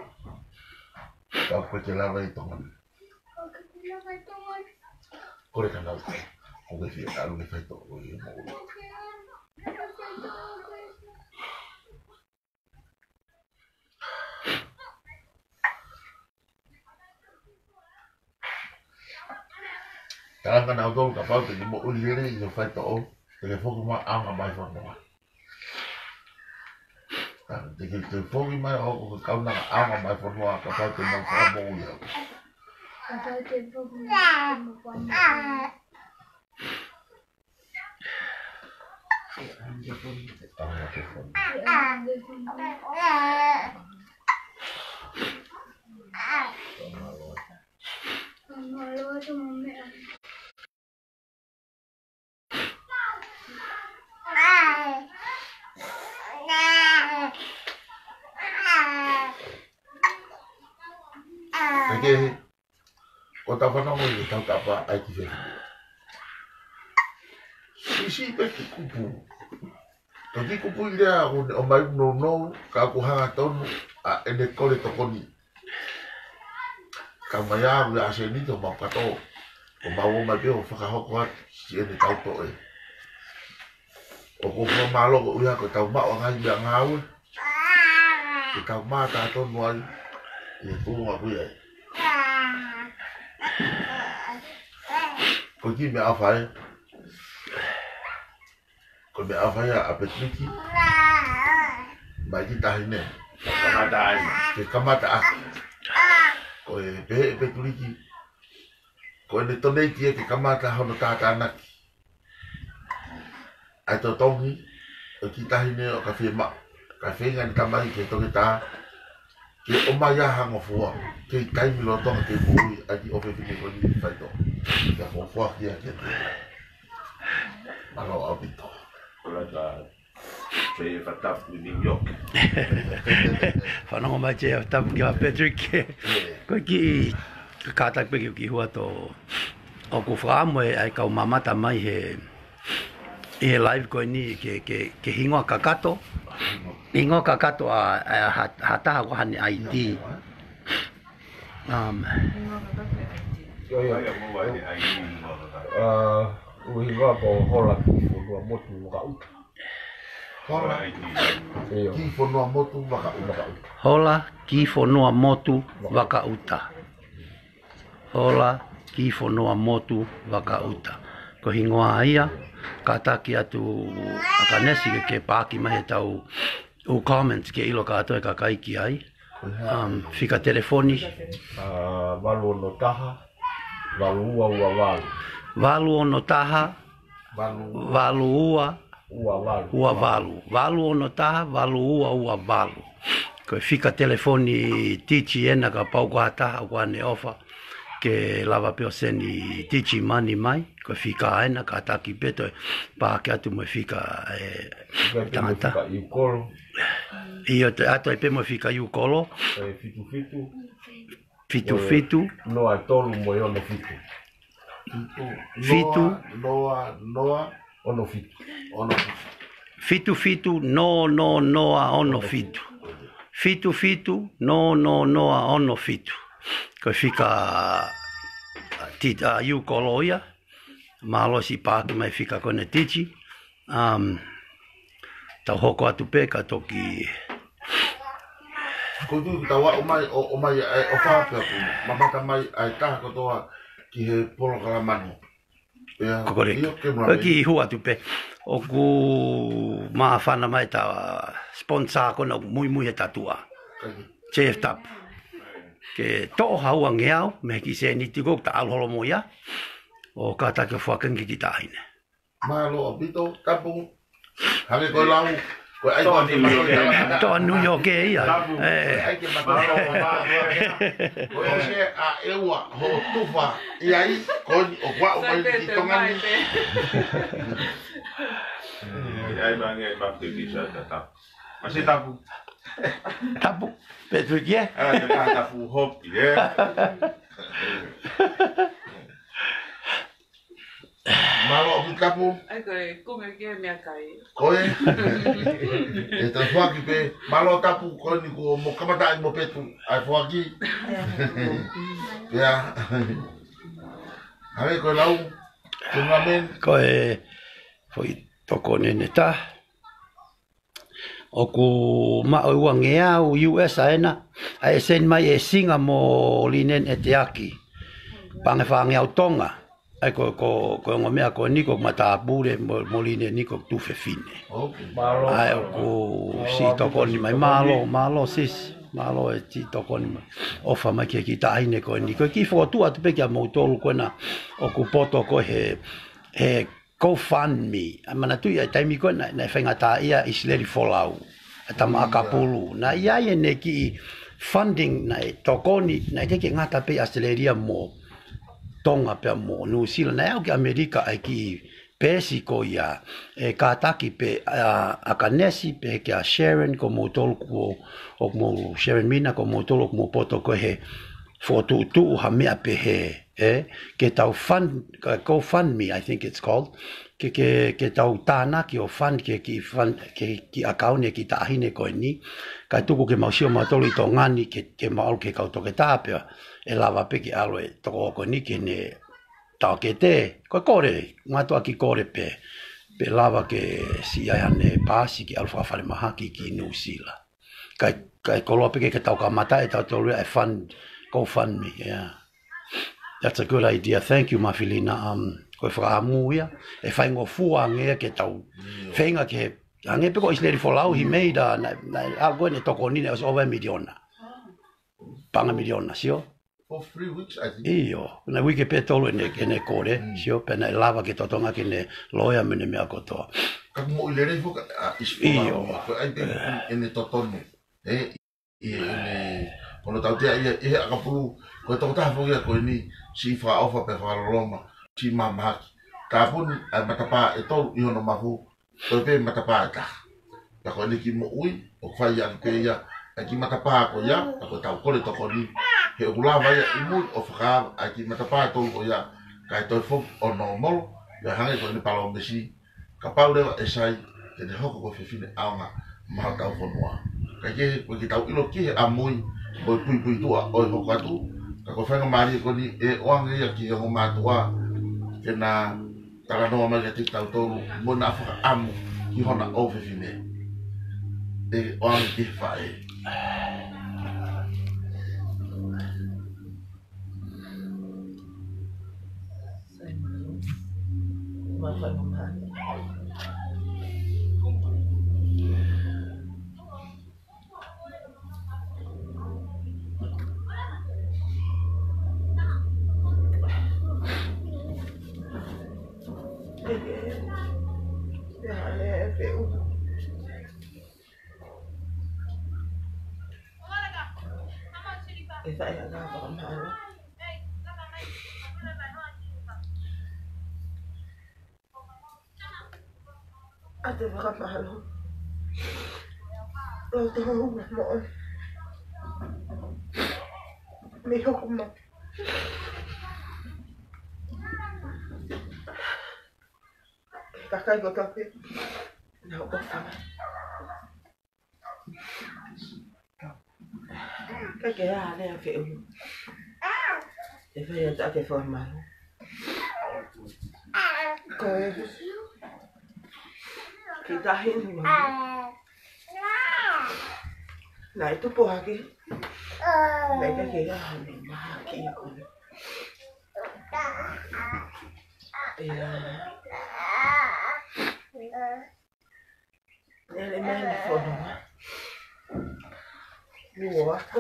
Ka ʻoku ʻikai ke lava ʻi Tonga ni. Ko e kau kina mai Tonga ni. Kole ka nau kai. Ko e fie ka alu ke faitoʻo ia mo. Ko e fie ka alu ke faitoʻo ko e. Tala ka nau tolu kapau te ke moʻui lelei ʻi he faitoʻo, te ke foki mai ʻaonga mai fonua. Te ke, te ke foki mai ʻo hoko ko e kaunanga ʻaonga mai fonua kapau te mau fakamoʻui au. Kapau te foki mai te mau fakamoʻui. ʻAonga ke fonua. Kae kehe, ko ʻetau fanongo ʻi he tautapa ʻa e kiʻi fefine. Siʻisiʻi pē kiʻi kupu. Ko e kiʻi kupu ia ʻoku ne ʻomai nounou, ka ʻoku hanga tonu ʻa ʻene kole tokoni. Ka mai au ia ʻa Senito mau kato. ʻO mau ō mai pē ʻo fakahoko atu siʻene tau toʻe. ʻOku ou fakamālō koeʻuhi ko ʻetau maʻu ʻa e ngaahi meʻangāue. Ke tau mātā tonu ai ʻi he tuʻunga ko ia. Ko e kiʻi meʻaʻofa ē. Ko e meʻaʻofa ia ʻa Petiliki. Mai ki tahi ne. Kamata ai. Ke kamata ʻaki. Ko e pehē ʻe Petiliki. Ko ʻene toneiti ia ke kamata hono tātānaki ʻa e totongi ʻo e kiʻi taʻahine ʻoku fiemaʻu. Kae feinga ʻene tamai ke toketā ke ʻomai ʻa e ngofua, ke ʻi taimi lolotonga ke moʻui ʻa e kiʻi ʻofefine ko eni faitoʻo. Ke fuofua kia ke te. Mālō ʻaupito. Ko la ka J F Tapu ʻi New York. Fanongo mai J F Tapu kia Patrick. Ko e kiʻi kātaki pē ke u kiʻi hua atu ʻoku fakaʻamu ʻe ʻai kau mamata mai he, ʻi he live ko eni ke, ke, ke hingoa kakato. Hingoa kakato ʻa, ʻa, ha, ha taha ko haʻane I D. Um, Ia, ia. Ia, mo ai, ai, mo ai. Uh, ʻoku hingoa ko Hola Kiʻifonuamotu Vakaʻuta. Hola. Ia. Kiʻifonuamotu Vakaʻuta. Hola Kiʻifonuamotu Vakaʻuta. Hola Kiʻifonuamotu Vakaʻuta. Ko e hingoa ia, kātaki atu ʻa Kanesi ke, ke paaki mai he tau ʻū comments ke ʻilo kātoa e kakai ki ai. Um, fika telefoni. Uh, valu ono taha, valu ua ua valu. Valu ono taha, valu ua ua valu. Valu ono taha, valu ua ua valu. Ko e fika telefoni Titi ena kapau ko ha taha ʻoku ʻi ai haʻane ʻofa ke lava pē ʻo seni Titi mani mai. Ko e fika ena kātaki pē toe paaki atu mo e fika ʻe tangata. Fika iukolo. ʻIo, toe ʻatu ai pē mo e fika iukolo. Fitu fitu. Fitu fitu. Noa tolu mo e ono fitu. Fitu. Noa, noa, noa, ono fitu. Ono fitu. Fitu fitu, noa, noa, noa, ono fitu. Fitu fitu, noa, noa, noa, ono fitu. Ko e fika, a, Titi, a, iukolo ia. Mālō siʻi paaki mai fika ko ena Titi. Um, tau hoko atu pē ka toki. Ko tu tau ʻomai, ʻo, ʻomai ʻa e ʻofa pē ʻoku mamata mai ʻa e taha kotoa ki he polokalama ni. Ia, ko koreka. Ia, ke mula ʻOku mei. Kiʻi hua atu pē. ʻOku māfana mai ta sponsor ko ena ʻoku muimui he tatua. Kai. J F Tapu. ke toʻo ha uangeau mei he kiʻi sēniti ko ē ʻoku ta ʻalu holo mo ia, ʻo kātaki ʻo foaki ange ki he kiʻi taʻahine. Mālō ʻaupito, Tapu. Hangē ko e lau, ko e ʻai ko Toa New York ē. Toa New York ē ia. Tapu. Ko e ʻai ke mata. Mālō, mālō. Ko e ʻosi ʻa e ua, hoʻo tufa ʻi ai, ko eni ʻoku aʻu mai ki Tonga ni. ʻAi mai ange ʻa e Baptist Church, Tapu. Masi Tapu. Tapu. Patrick, ē? ʻA, te pā Tapu hopi, ē? Mālō ʻaupito Tapu. ʻAi ko e kumi ki he meʻakai. Ko e. ʻE ta foaki pē. Mālō Tapu ko eni kuo mo kamata ai mo Petu. ʻAi foaki. Pea. Hangē ko e lau. Ko e ngaahi meʻa. Ko e foʻi tokoni ʻe taha. ʻOku maʻu ʻe uangeau U S ʻa ena, ʻa e send mai ʻe Singa mo Linen ʻEteaki. Paʻanga ʻe fāngeau Tonga. ʻAi ko, ko, ko e ongo meʻa ko eni ko matāpule mo, mo Linen ni ko tuofefine. Ok. Mālō. ʻAi ʻoku siʻi tokoni mai. Mālō, mālō sis. Mālō e siʻi tokoni mai. ʻOfa mai ki he kiʻi taʻahine ko eni. Ko e kiʻi fokotuʻu atu pē kia moutolu ko ena ʻoku poto ko ē he, he GoFundMe. ʻA e manatuʻi ʻa e taimi ko ē naʻe, naʻe faingataʻaʻia ʻIsileli Folau, ʻa e tama ʻakapulu. Naʻe ʻi ai ʻene kiʻi funding, naʻe tokoni, naʻe ʻikai ke ngata pē ʻi ʻAositelēlia mo Tonga pea mo Nuʻusila. Naʻe aʻu ki ʻAmelika ʻa e kiʻi peesi ko ia, ʻe kātaki pē ʻa, ʻa Kanesi, pehē kia Sharon, ko moutolu kuo, ʻoku mou Sharon Mina, ko moutolu ʻoku mou poto ko ē he fokotuʻutuʻu ha meʻa pehē. ʻE, ke tau fund, ka GoFundMe, I think it's called. Ke, ke, ke tau tānaki ʻo fund, ke kiʻi fund, ke kiʻi ʻakauni e kiʻi taʻahine ko eni. Kae tuku ke mau sio mautolu ʻi Tonga ni, ke, ke mau ʻalu ki he kau toketā pea ʻe lava pē ke ʻalu e tokoua ko eni ki heʻene taʻokete. Ko e kole, mātuʻaki kole pē. Pea lava ke siʻi ai haʻane paasi ke ʻalu fakafalemahaki ki Nuʻusila. Kae, kae koloa pē ke, ke tau kamata ʻe tautolu ia e fund, GoFundMe, yeah. That's a good idea. Thank you, Mafilina. Um, ko e fakaʻamu ia, ʻe faingofua ange ia ke tau. ʻIo. Feinga ke, hangē pē ko ʻIsileli Folau, he made, uh, naʻe, naʻe, ʻa ko ē naʻe tokoni naʻe ʻosi ʻova e miliona. Paʻanga miliona, sio? For three weeks, I think. ʻIo, naʻe uike pē tolu ʻene, ʻene kole, sio, pea naʻe lava ke totongi ʻaki ʻene loea mo ʻene meʻa kotoa. Ka moʻui lelei foki ʻa ʻIsileli Folau, ʻio, ko e ʻai pē ʻene totonu. ʻE, ʻi heʻene, ko hono tautea ia, ʻi he ʻakapulu, ko e tokotaha foki ia ko eni, siʻi fakaʻofa pea fakaloloma, siʻi mahamahaki. Tāpuni ʻa e matapā ʻe tolu ʻi hono mafu, toe pē matapā ʻe taha. Pea ko ʻene kiʻi moʻui, ʻoku fai ʻaki pē ia ʻa e kiʻi matapā ko ia, pea ko ʻetau kole tokoni, he ʻoku lava ia ʻi mui ʻo fakaava ʻa e kiʻi matapā ʻe tolu ko ia, kae toe foki ʻo nōmolo, pea hangē ko ʻene palōmesi, kapau leva ʻe sai, te ne hoko ko e fefine ʻaonga maʻa hotau fonua. Kae kehe, ko e ke tau ʻilo ki he ʻamui, ko e puipuituʻa ʻo e hoko atu, ka ko e faingamālie ko eni ʻe ʻoange ia ki he ongo mātuʻa, ke na talanoa mai kiate kitautolu, mo na fakaʻamu ki hona ʻofefine. ʻE ʻoange ki he faʻē. ʻE sai ange ʻa e fakamālō. ʻA e fakamālō. Loto hou ma moʻoni. Mei hoku mate. Kakai kotoa pē naʻa ku ʻofa mai. Ke ke ʻa lea ke u. ʻE fai atu ʻa e fakamālō. Ko e kiʻi taʻahine naʻe tupu hake. Naʻe ʻikai ke ʻi ai hano mahaki ia ko ē. ʻIa. Lele mai ʻene fonua. Luo ako.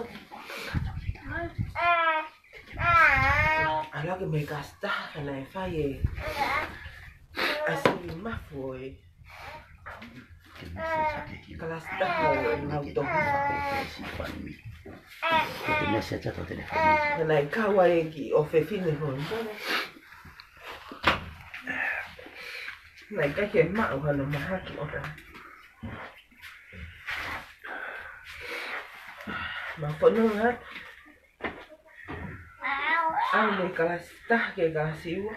ʻAlu hake mei he kalasi taha ka naʻe fai e ʻasi mafu ʻo e kalasi taha ʻo e ngaahi tohi. Ka naʻe kau ai e kiʻi ʻofefine ko ē. Naʻe ʻikai ke maʻu hano mahaki ʻo ka. Ma fononga ʻalu mei he kalasi taha ki he kalasi ua.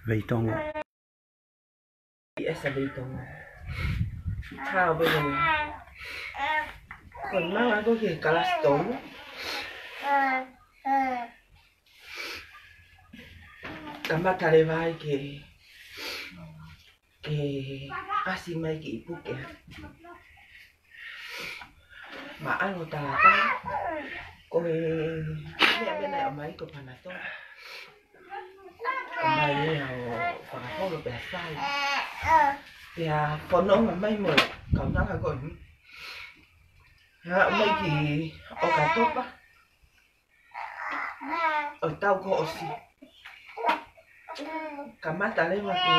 Veitongo. ʻI ʻEsa Veitongo. Hao Veitongo. Ko e maʻu ko ē ki he kalasi tolu. Kamata leva ai ke, ke ʻasi mai kiʻi puke. Maʻalo talatala. Ko e meʻa meʻa naʻe ʻomai ko e panatolo. ʻOmai ia ʻo fakaholo pea sai. Pea fononga mai mo e kaunanga ko eni. Aʻu mai ki ʻOkatopa ʻo e taʻu kuo ʻosi. Kamata leva ke,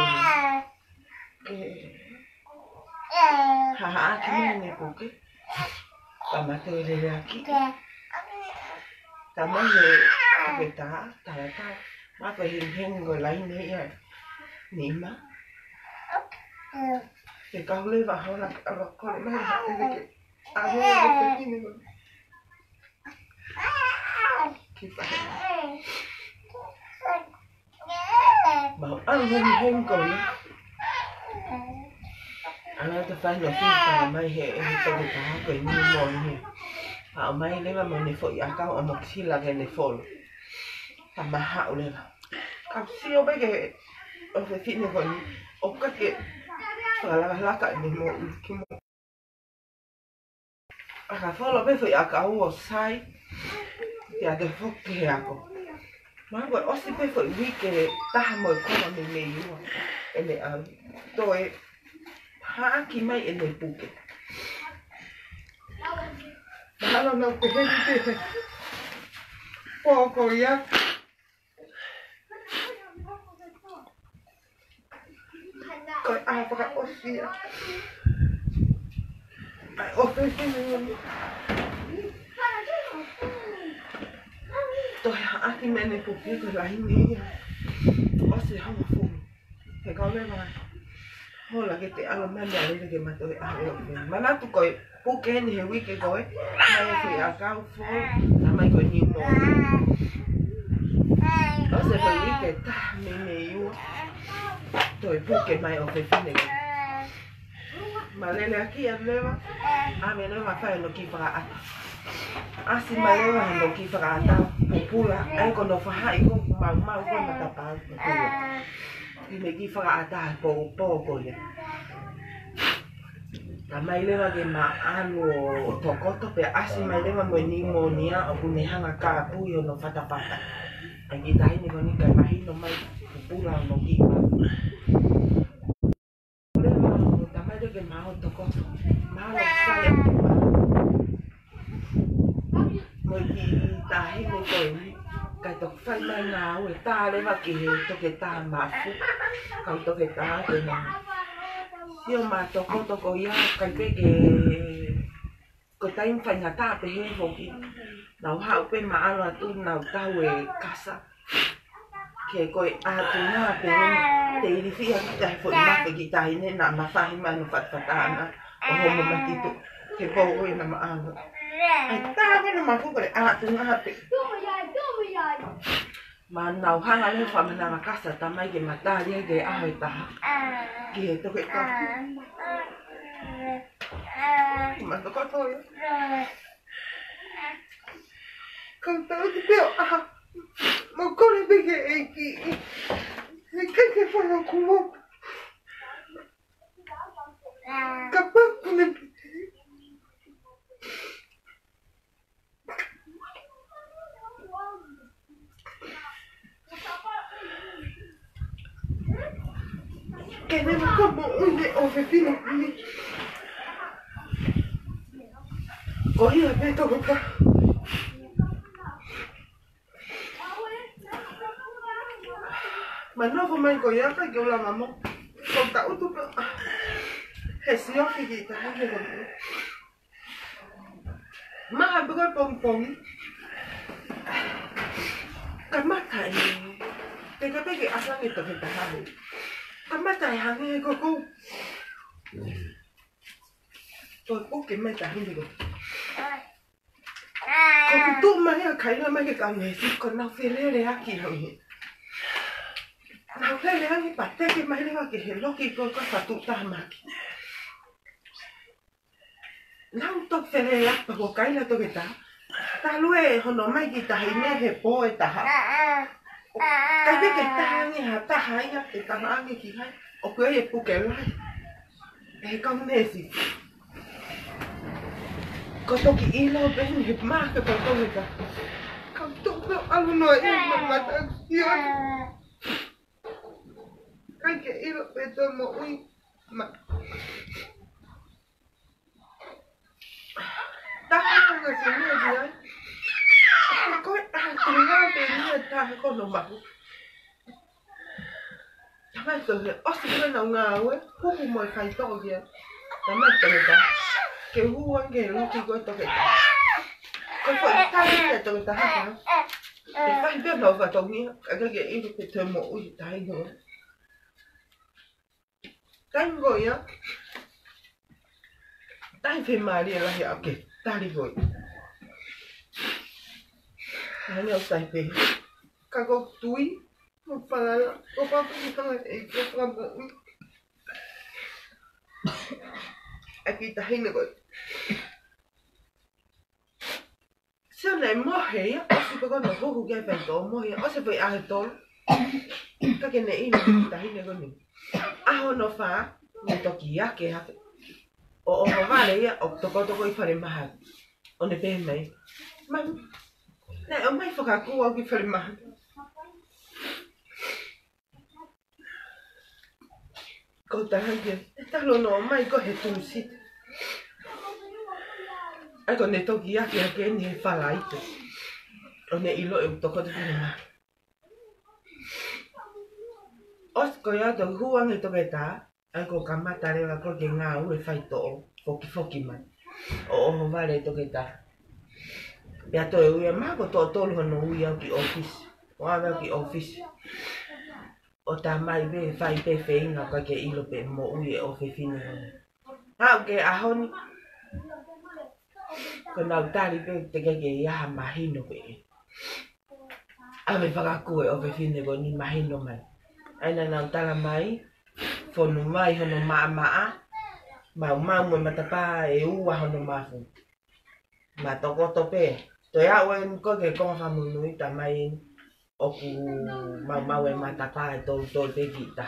ke hahaʻaki mai ʻene puke. Kamata leleaki. Kamata he puke tā, talatala. Ma ko e hengihengi ko e laine ia nima. Ke kau leva hola, ʻalu kole mai ha ʻeleke. ʻAlu ʻeleke pekini ko. Kipa. Mau ʻalu hengihengi ko ia. ʻAlu atu fai no fita mai he, he toki taha ko e niumonia. ʻAlu mai leva mo ʻene foʻi ʻakau ʻo mokisila ke ne folo. Ka mahaʻu leva. Kau sio pē ki he ʻofefine ko eni. ʻOka ke fakalakalaka ʻene moʻui ki mo. ʻA ka folo pē foʻi ʻakau ʻo sai, pea ke foki he ako. Ma ko e ʻosi pē foʻi uike taha mo e konga meimei ua ʻene ʻalu. Toe haʻaki mai ʻene puke. Mahalo naʻa ku pehē ni te pō ko ia. Ko e ʻaho fakaʻosi ia. ʻAi, ʻofefine ni. Toe haʻaki mai ʻene puke ko e laine ia. ʻOsi e hongofulu. He kau leva. Hola ke te ʻalu mai mea lele ke ma toe ʻalu mai. Manatu ko e puke eni he uike ko ē, mai e foʻi ʻakau folo, na mai ko e niumonia. ʻOsi e foʻi uike taha meimei ua, toe puke mai ʻofefine ko ē. Ma leleaki atu leva, ʻave leva fai hono kiʻi fakaʻata. ʻAsi mai leva hono kiʻi fakaʻata, pupula, ʻai ko hono faʻahi ko ē maumau ko ē matapā, pupula. Ke ne kiʻi fakaʻata he pō, pō ko ia. Ka mai leva ke maʻalo ʻo tokoto pea ʻasi mai leva mo e niumonia ʻoku ne hanga kāpui hono fatafata. ʻAi kiʻi taʻahine ko eni kae mahino mai pupula hono kiʻi maumau. Leva ʻo tamai leva ke maʻalo tokoto. Maʻalo sai ʻa e maʻalo. Mo e kiʻi taʻahine ko eni, kae toki fai mai ngāue tā leva ki he toketā mafu, kau toketā ke na. Sio ma tokoto ko ia, kai pē ke, ko e taimi faingataʻa pehē foki. Nau haʻu pē maʻalo atu nau tau e kasa. Ke ko e ʻatunga pē, te ilifia kita he foʻi mafe kiʻi taʻahine naʻa mafahi mai hono fatafata ʻana ʻo homo matito. He pō ko ē naʻa maʻalo. ʻAi tā pē hono mafu ko e ʻatunga pē. Ma nau hanga leva fakamananga kasa tamai ke ma tali ai ke ʻaho ʻe taha. Ke toke toke. Ma tokoto ia. Kau tau ki peo, ʻa, mau kole pē ki he ʻEiki. He ʻikai ke fai ʻa e kuo. Kapau ʻoku ne pehē. Ke ne maka mo une ʻofefine ni. Ko ia pē toko ka. Ma nofo mai ko ia ka ke ula mamo. Ko ka utu pē. He sio ki ki ta he ko. Ma a buka pongipongi. Kamata e. Te ka peke asa ke toke ta hawe. Kamata e hange ko ko. Ko ko ke mai ta hini ko. Ko kutu mai a kaila mai ke ka me si ko na felele aki hange. Na felele hange pa te ke mai le wa ke he loki ko ka fatu ta maki. Nau to felele a pa ko kaila toke ta. Ta lue hono mai ki ta hine he po e taha. Ka peke ta hange ha ta hai a ke ta hange ki hai. O ko e puke lai. E ka me si. Ko toki ʻilo pē ni he ma ke pa toke ta. Ka toki ʻalu noa i ma mata ia. Ka ke ʻilo pē to mo ui ma. Taha nga se mea dia. Ko e taha ko nga pē ni taha ko no mahu. Tamai ko he, ʻosi ko na ngāue, huhu mo e faitoʻo ia. Tamai toke ta. Ke hū ange loki ko toke ta. Ko ko e taha ke toke ta haka. E fai pē mau fatongia, ka ke ke ʻilo ke te mo ui tai no. Tai ko ia. Tai fe mali e lahi ake. Tali ko ia. Hane au tai pe. Ka ko tui. Ko palala. Ko papu ki tanga e ko papu. Aki tahine ko. Sio ne mohe ia, ʻosi pe ko no huhu ke fai to mohe ia, ʻosi pe ʻahe tolu. Ka ke ne ʻilo tahine ko ni. ʻAho no fa, ne toki ake hake. ʻO ʻohovale ia, ʻo tokotoko ʻi fale mahaki. ʻO ne pe mai. Mami, ne ʻomai fakakū au ki fale mahaki. Ko taha ke, e talo no mai ko he Tūsite. ʻAi ko ne toki ake ake ni he Falaite. ʻO ne ʻilo e u toko te pene ma. ʻOsi ko ia to huange toke ta, ʻai ko kamata leva ko ke ngāue faitoʻo, fokifoki mai. ʻO ʻohovale toke ta. Pea toe ui a ma ko to tolu hono ui au ki ʻōfisi. ʻO ave au ki ʻōfisi. ʻO tamai pe, fai pe feinga ka ke ʻilo pe moʻui e ʻofefine ko ni. Haʻu ke ʻaho ni. Ko nau tali pe te ke ke ia ha mahino pe. ʻAve fakakū e ʻofefine ko ni mahino mai. ʻAi na nau tala mai, fonu mai hono maʻamaʻa, maumau mo e matapā e ua hono mafu. Ma tokoto pe, toe aʻu eni ko ke konga famunui tamai eni, ʻoku maumau e matapā e toutou pe kita.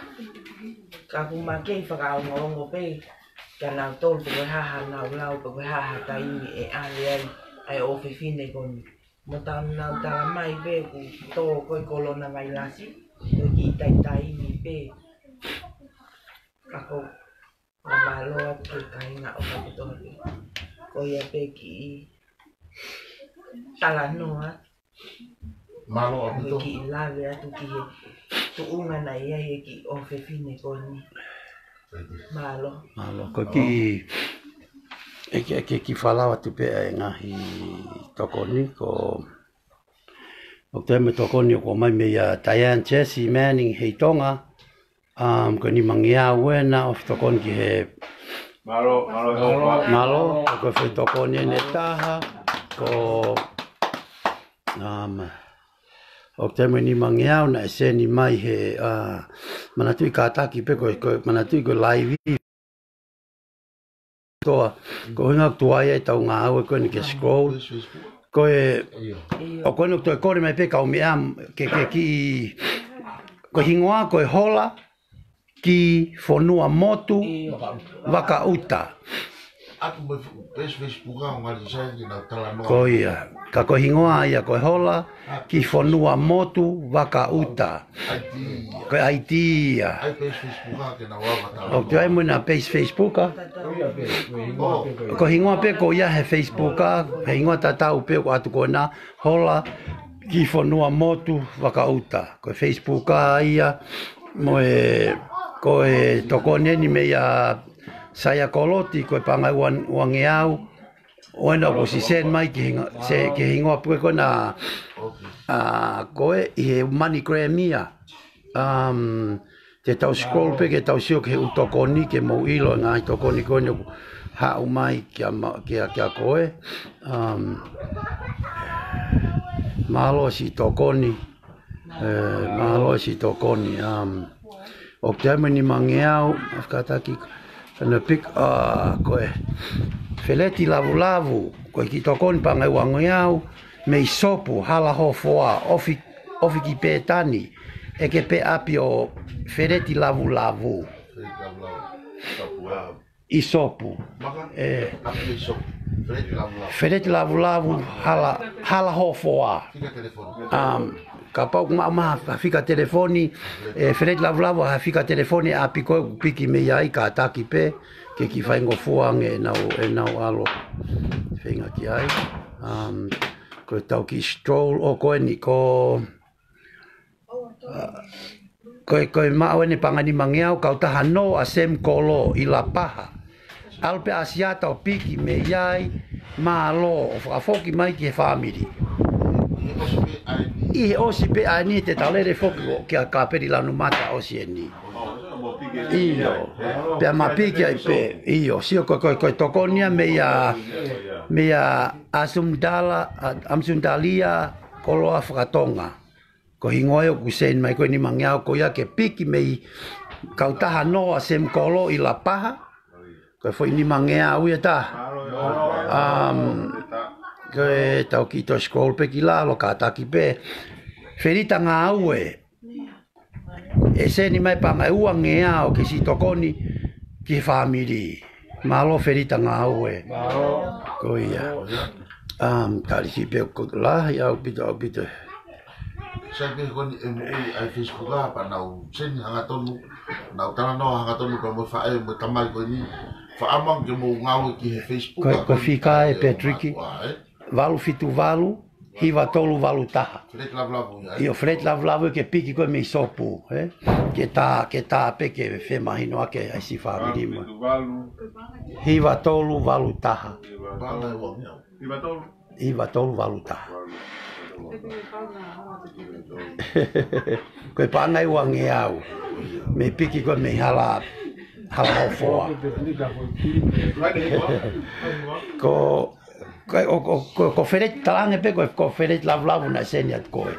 Ka ku ma kei fakaongoongo pe, kia nau tolu pe ko e hā ha nau lau pe ko e hā ha taimi ʻe ʻave ai, ʻai ʻofefine ko ni. Mo tau nau tala mai pe ku tō ko e kolona vailasi, ko e kiʻi taimi pe. Ka ko, ka mālō atu ki he kāinga ʻo Kapitoli. Ko ia pe kiʻi talanoa. Mālō ʻaupito. Kiʻi lave atu ki he tuʻunga naʻe ʻi ai e kiʻi ʻofefine ko ni. Mālō. Mālō. Ko e kiʻi, e ke, ke kiʻi falau atu pe ʻa e ngaahi tokoni ko, ʻoku toe mo e tokoni ʻoku ʻomai mei a Diane Jessie Manning hei Tonga. Um, ko e nimangeau ena ʻo e tokoni ki he. Mālō, mālō, mālō. Mālō, ko e foʻi tokoni eni ʻe taha, ko, um, ʻoku toe mo e nimangeau naʻe seni mai he, uh, manatuʻi kātaki pe ko, ko, manatuʻi ko e laivi. Toa, ko hinga tuai ai tau ngāue ko eni ke scroll. Ko e, ʻo ko eni ʻoku toe kole mai pe kau meʻa, ke, ke kiʻi, ko e hingoa, ko e hola, ki Fonua Motu, Vakaʻuta. Atu mai fu-, page Facebook a, ngali sai ki nau talanoa. Ko ia. Ka ko e hingoa ia ko e hola, ki Fonua Motu, Vakaʻuta. ʻAiti ia. Ko e ʻaiti ia. ʻAi page Facebook a, ke nau ava talanoa. ʻOku toe ʻai mo e na page Facebook a. Ko e hingoa pe ko ia he Facebook a, he hingoa tatau pe ʻoku atu ko ena, hola, Ki Fonua Motu Vakaʻuta. Ko e Facebook ā ia, mo e, ko e tokoni eni meia Saia Koloti, ko e paʻanga ua, uangeau, ʻo ena ʻoku ʻosi send mai ki he hinga-, se, ki he hingoa pē ko ena, ʻa, ko e ʻi he MoneyGram ia. Um, te tau scroll pē ke tau sio ki he ʻū tokoni ke mou ʻilo e ngaahi tokoni ko eni ʻoku haʻu mai kia ma-, kia, kia koe. Um, mālō siʻi tokoni. Eh, mālō siʻi tokoni. Um, ʻoku tau ʻi ai mo e nimangeau, kātaki, ʻa ena pik, ʻa, ko e Feleti Lavulavu, ko e kiʻi tokoni paʻanga uangeau, mei Sopu, Hala Hofoa, ofi, ofi ki Pētani, ʻeke pē ʻapi ʻo Feleti Lavulavu. ʻI Sopu. ʻE, Feleti Lavulavu, Hala, Hala Hofoa. Um, kapau ʻoku maʻu mai ha fika telefoni, ʻe, Feleti Lavulavu ha fika telefoni ʻapi ko ē ʻoku piki mei ai kātaki pē, ke kiʻi faingofua ange ʻenau, ʻenau ʻalu feinga ki ai. Um, ko e tau kiʻi scroll ʻo ko eni ko, ʻa, ko e, ko e maʻu eni paʻanga nimangeau kautaha Noa Sam Kolo ʻi Lapaha. ʻAlu pē ʻa Siata ʻo piki mei ai, mālō, ʻo fakafoki mai ki he fāmili. ʻI he ʻosi pē ʻa eni te tau lele foki ʻo kia Kapeli Lanumata ʻosi eni. ʻIo. Pea ma piki ai pē. ʻIo, sio ko e, ko e, ko e tokoni ia meia, meia Asumdala, ʻa, Amsundalia Koloa Fakatonga. Ko e hingoa ia ʻoku send mai ko e nimangeau ko ia ke piki mei kautaha Noa Sam Kolo ʻi Lapaha. Ko e foʻi nimangeau ia ta. Um, ko e tau kiʻi toe scroll pē ki lalo kātaki pē. Felita Ngāue. ʻE send mai paʻanga uangeau ke siʻi tokoni ki he fāmili. Mālō Felita Ngāue. Mālō. Ko ia. Um, tali siʻi pē ko e lahi ʻaupito, ʻaupito. Sai pē ko eni ʻe moʻui ʻa e Facebook ā, pea nau send hangatonu, nau talanoa hangatonu pea mo e faʻē mo e tamai ko eni. Faʻa ʻamange ke mou ngāue ki he Facebook. Ko e, ko e fika ē, Patrick. Valu fitu valu, hiva tolu valu taha. Feleti Lavulavu ia. ʻIo, Feleti Lavulavu ke piki ko ē mei Sopu, ē? Ke tā, ke tā pē ke femahinoʻaki ai siʻi fāmili mo. Valu fitu valu. Hiva tolu valu taha. Hiva tolu. Hiva tolu. Hiva tolu valu taha. Ko e paʻanga uangeau. Mei piki ko ē mei Hala, Hala Hofoa. Ko, ko, ko, ko, ko Feleti talaange pē ko, ko Feleti Lavulavu naʻe send atu ko ē.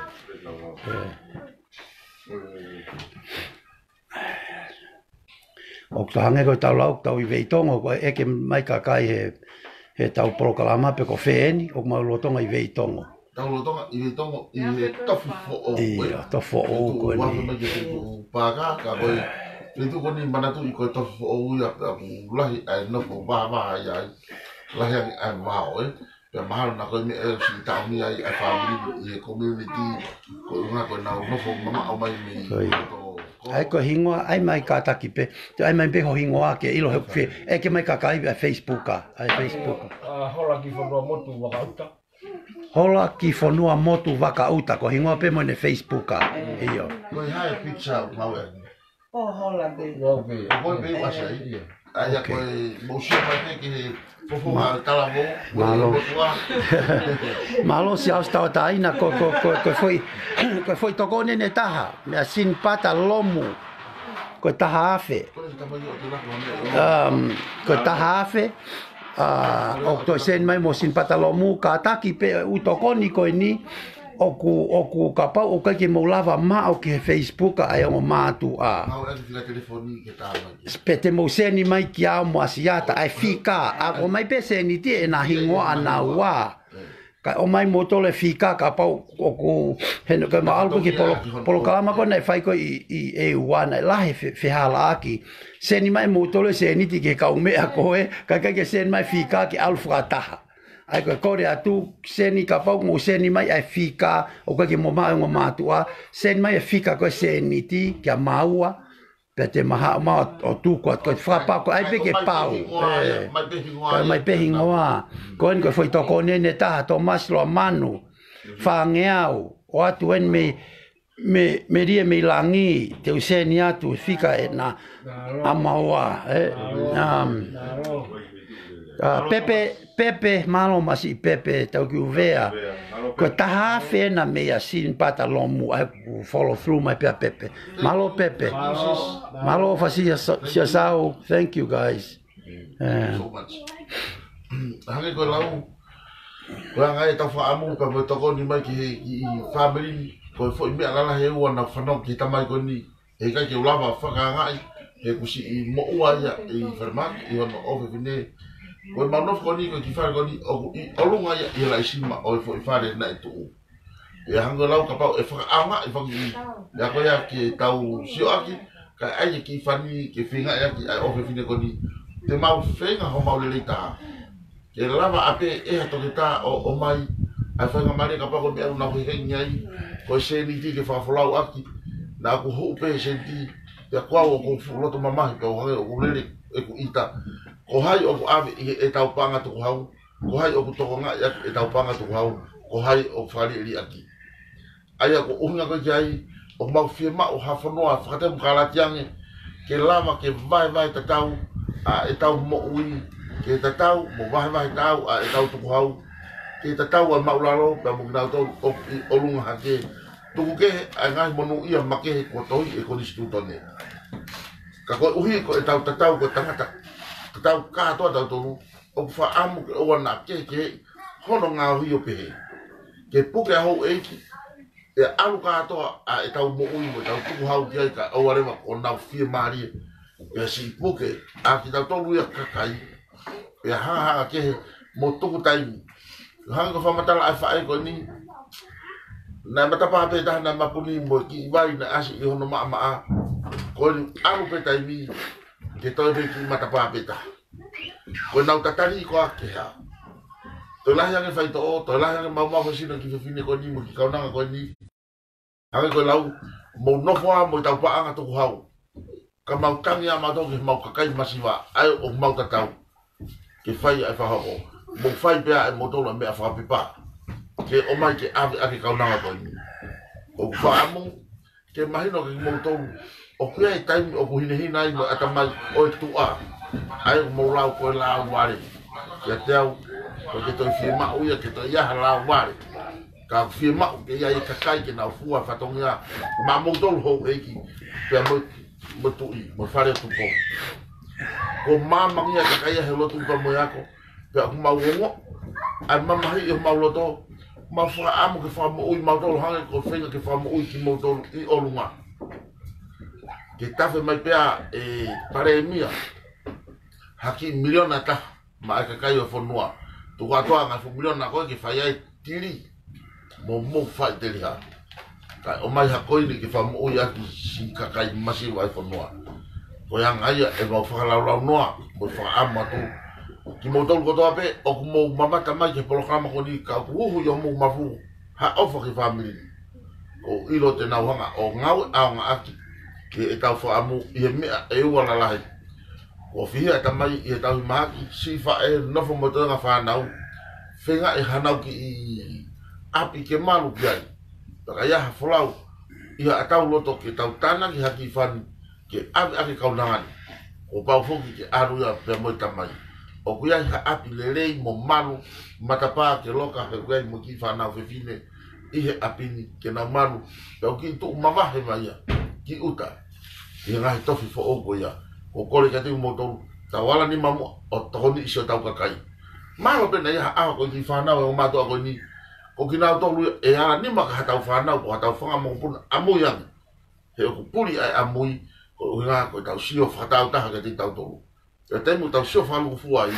ʻOku tau hangē ko e tau lau, tau ʻi Veitongo, ko e ʻeke mai kakai he, he tau polokalama pe ko fē eni, ʻoku mau lolotonga ʻi Veitongo. Tau lolotonga ʻi Veitongo, ʻi he tofi foʻou, ʻio, ē? Tofi foʻou ko eni. Ua pe mai ke te ku pāka, ka ko e, te tu ko eni manatuʻi ko e tofi foʻou ia, pea ʻoku lahi ʻa e nofo vāvā ia ai. Lahi ange ʻa e vao, ē? Pea mahalo naʻa ko e meʻa ʻe ʻosi taʻomi ai ʻa e fāmili ʻi he community, ko e ʻuhinga ko ʻenau nofo mamaʻo mai mei loto. ʻAi ko e hingoa, ʻai mai kātaki pē. Te ʻai mai pē ho hingoa ke ʻilo he ʻoku fē. ʻEke mai kakai ʻa e Facebook ā, ʻa e Facebook ā. ʻA, Hola ki Fonua Motu Vakaʻuta. Hola ki Fonua Motu Vakaʻuta, ko e hingoa pē mo ʻene Facebook ā. ʻIo. Ko e hā e picture ʻoku mau ʻi ai? ʻO Hola pē. ʻO Hola pē. ʻO Hola pē ʻoku ʻasi ai. ʻIo. ʻA ia ko e mou sio mai pē ki he fofonga talavou, ko e motuʻa. Mālō siʻi ʻosi tauʻatāina, ko, ko, ko, ko e foʻi, ko e foʻi tokoni eni ʻe taha, meia Sinipata Lomu, ko e taha afe. Ko e taha afe. Um, ko e taha afe, ʻa, ʻoku toe send mai mo Sinipata Lomu, kātaki pē ʻū tokoni ko eni, ʻoku, ʻoku kapau ʻoku ʻikai ke mou lava maʻu ki he Facebook ʻa e ongo mātuʻa. Mau ʻeke fika telefoni ke tā mai. Pe te mou send mai kia au mo ʻAsiata, ʻa e fika, ʻa ʻomai pē sēniti ʻena hingoa ʻanaua. Kae ʻomai moutolu e fika kapau ʻoku, he naʻa, kae mau ʻalu ki he polo-, polokalama ko ē naʻe fai ko ē ʻi, ʻi ʻEua naʻe lahi e fe-, fehālaaki. Send mai moutolu e sēniti ki he kaumeʻa ko ē, kae ʻikai ke send mai fika ke ʻalu fakataha. ʻAi ko e kole atu, send kapau ʻoku mou send mai ʻa e fika, ʻoku ʻikai ke mou maʻu e ongo mātuʻa, send mai e fika ko e sēniti kia maua, pea te ma haʻu mai ʻo tuku atu, ko e fakapapau ko ē ʻai pē ke pau. Mai pē hingoa, ē. Mai pē hingoa. Ko eni ko e foʻi tokoni eni ʻe taha, Tomasi Loamanu, fāngeau, ʻoatu eni mei, mei, mei lie mei langi, te u send atu fika ʻena ʻa maua, ē. Um, ʻa, Pepe, Pepe, mālō Masiʻi Pepe, Taukiuvea. Ko e taha afe ʻena mei a Sinipata Lomu, ʻa ia ʻoku follow through mai pē ʻa Pepe. Mālō Pepe. Mālō Fasiasiasau. Thank you, guys. Ē. So much. Hangē ko e lau, ko e anga ʻetau fakaʻamu pea mo e tokoni mai ki he, ki he fāmili, ko e foʻi meʻa lalahi ʻe ua naʻa ku fanongo ki he tamai ko eni, heʻikai ke u lava fakaangaʻi, he ʻoku siʻi moʻua ia ʻi falemahaki, ʻi hono ʻofefine. Ko ʻemau nofo ko eni, ko e kiʻi fale ko eni, ʻoku ʻi ʻolunga ia ʻi he laʻi sima ʻo e foʻi fale naʻe tuʻu. ʻE hangē ko e lau kapau ʻe fakaangaʻi fakakiʻi, ʻe ako ia ke tau sioʻaki, kae ʻai e kiʻi fani ke feingaʻi ʻaki ʻa e ʻofefine ko eni. Te mau feinga homau lelei taha. Ke lava ʻapē ʻe ha toketā ʻo, ʻomai ʻa e faingamālie kapau ko e meʻa ʻoku nau hehengi ai, ko e sēniti ke fakafolau ʻaki, naʻa ku hū pē sēniti, pea ko au ʻoku fuʻu loto mamahi, pea u hangē ʻoku lele ʻeku ʻita. Ko hai ʻoku ʻave ʻi heʻetau paʻanga tukuhau, ko hai ʻoku tokangaʻi ʻaki ʻetau paʻanga tukuhau, ko hai ʻoku fakaliʻeliʻaki. ʻA ia ko e ʻuhinga ko ē ki ai, ʻoku mau fiemaʻu ha fonua fakatemu kalati ange, ke lava ke vahevahe tatau ʻa ʻetau moʻui, ke tatau mo vahevahe tatau ʻa ʻetau tukuhau, ke tatau ʻa e māʻulalo, pea mo kinautolu ʻoku ʻi ʻolunga hake, tuku kehe ʻa e ngaahi monūʻia makehe kuo tohi ʻe he Konisitūtone. Ka koeʻuhi ko ʻetau tatau ko e tangata, tatau kātoa tautolu, ʻoku fakaʻamu ke ʻoua naʻa kehekeheʻi hono ngaohi ʻo pehē. Ke puke ʻa houʻeiki, ʻe ʻalu kātoa ʻa ʻetau moʻui mo ʻetau tukuhau ki ai kae ʻoua leva kuo nau fiemālie. Pea siʻi puke ʻa kitautolu ia kakai, pea hangahanga kehe mo tuku taimi. Hangē ko e fakamatala ʻa e faʻē ko eni, naʻe matapā pē taha naʻe mapuni mo e kiʻi vai naʻe ʻasi ʻi hono maʻamaʻa. Ko eni ʻalu pē taimi, ke toe pē kiʻi matapā pē taha. Ko ʻenau tatali ko ā ke hā. Toe lahi ange faitoʻo, toe lahi ange maumau he sino ki he fefine ko eni mo e kiʻi kaunanga ko eni. Hangē ko e lau, mou nofo ā mo ʻetau paʻanga tukuhau. Ka mau tangi ā mautolu ki heʻemau kakai masiva, ʻa ia ʻoku mau tatau. Ke fai ʻa e fakahoko. Mou fai pē ā ʻe moutolu ʻa e meʻa fakapepa. Ke ʻomai ke ʻave ʻaki e kaunanga ko eni. ʻOku fakaʻamu ke mahino kiate kimoutolu, ʻoku ʻi ai e taimi ʻoku hinehina ai mo e ʻatamai ʻo e tuʻa. ʻA ia ʻoku mou lau ko e lāuvale. Kiate au, ʻoku ʻikai ke toe fiemaʻu ia ke toe ʻi ai ha lāuvale. Ka ʻoku fiemaʻu ke ʻi ai e kakai ke nau fua fatongia maʻamoutolu houʻeiki, pea mo, mo e tuʻi, mo e fale ʻo Tupou. Ko māmani ia e kakai ʻa e lotu pea mo e ako, pea ʻoku mau ongoʻi ʻa e mamahiʻi ʻo homau loto, mau fakaʻamu ke fakamoʻui mautolu hangē ko e feinga ke fakamoʻui kimoutolu ʻi ʻolunga. Ke tafe mai pē ʻe he Palēmia ha kiʻi miliona ʻe taha maʻa e kakai ʻo e fonua. Tuku atu ā e ngaahi fuʻu miliona ko ē ke fai ai e tili mo mou faʻiteliha. Kae ʻomai ha koini ke fakamoʻui ʻaki siʻi kakai masiva ʻo e fonua. Ko e anga ia ʻemau fakalaulaunoa, mo e fakaʻamu atu. Kimoutolu kotoa pē, ʻoku mou mamata mai ki he polokalama ko eni ka ʻoku uhu ʻi homou mafu ha ʻofa ki he fāmili ni. ʻOku ou ʻilo te nau hanga ʻo ngāue ʻaonga ʻaki ki heʻetau fakaʻamu ʻi he meʻa ʻe ua lalahi. Kuo fihi ʻa e tamai ʻi he tauhi mahaki, siʻi faʻē, nofo mo e toenga fānau, feingaʻi hanau kiʻi ʻapi ke malu ki ai. Pea ka ʻi ai ha folau ʻi haʻatau loto ke tau tānaki ha kiʻi fani ke ʻave ʻaki e kaunanga ni, kuo pau foki ke ʻalu ia pea mo e tamai. ʻOku ʻi ai ha ʻapi lelei mo malu, matapā ke loka he ʻoku ʻi ai mo e kiʻi fānau fefine ʻi he ʻapi ni ke nau malu, pea ʻoku kiʻi tuʻu mavahe mai ia ki ʻuta ʻi he ngaahi tofi foʻou ko ia. ʻOku ou kole kiate kimoutolu, tau ala nima muʻa ʻo tokoniʻi siʻotau kakai. Mahalo pē naʻa ʻi ai ha ʻaho ko e kiʻi fānau ʻe ō mātuʻa ko eni, ko kinautolu ia ʻe ala nima ki haʻatau fānau, ko haʻatau fanga mokopuna ʻamui ange. He ʻoku puli ʻa e ʻamui, ko e ʻuhinga ko ʻetau sio fakatāutaha kiate kitautolu. Pea taimi ʻoku tau sio fakalūkufua ai,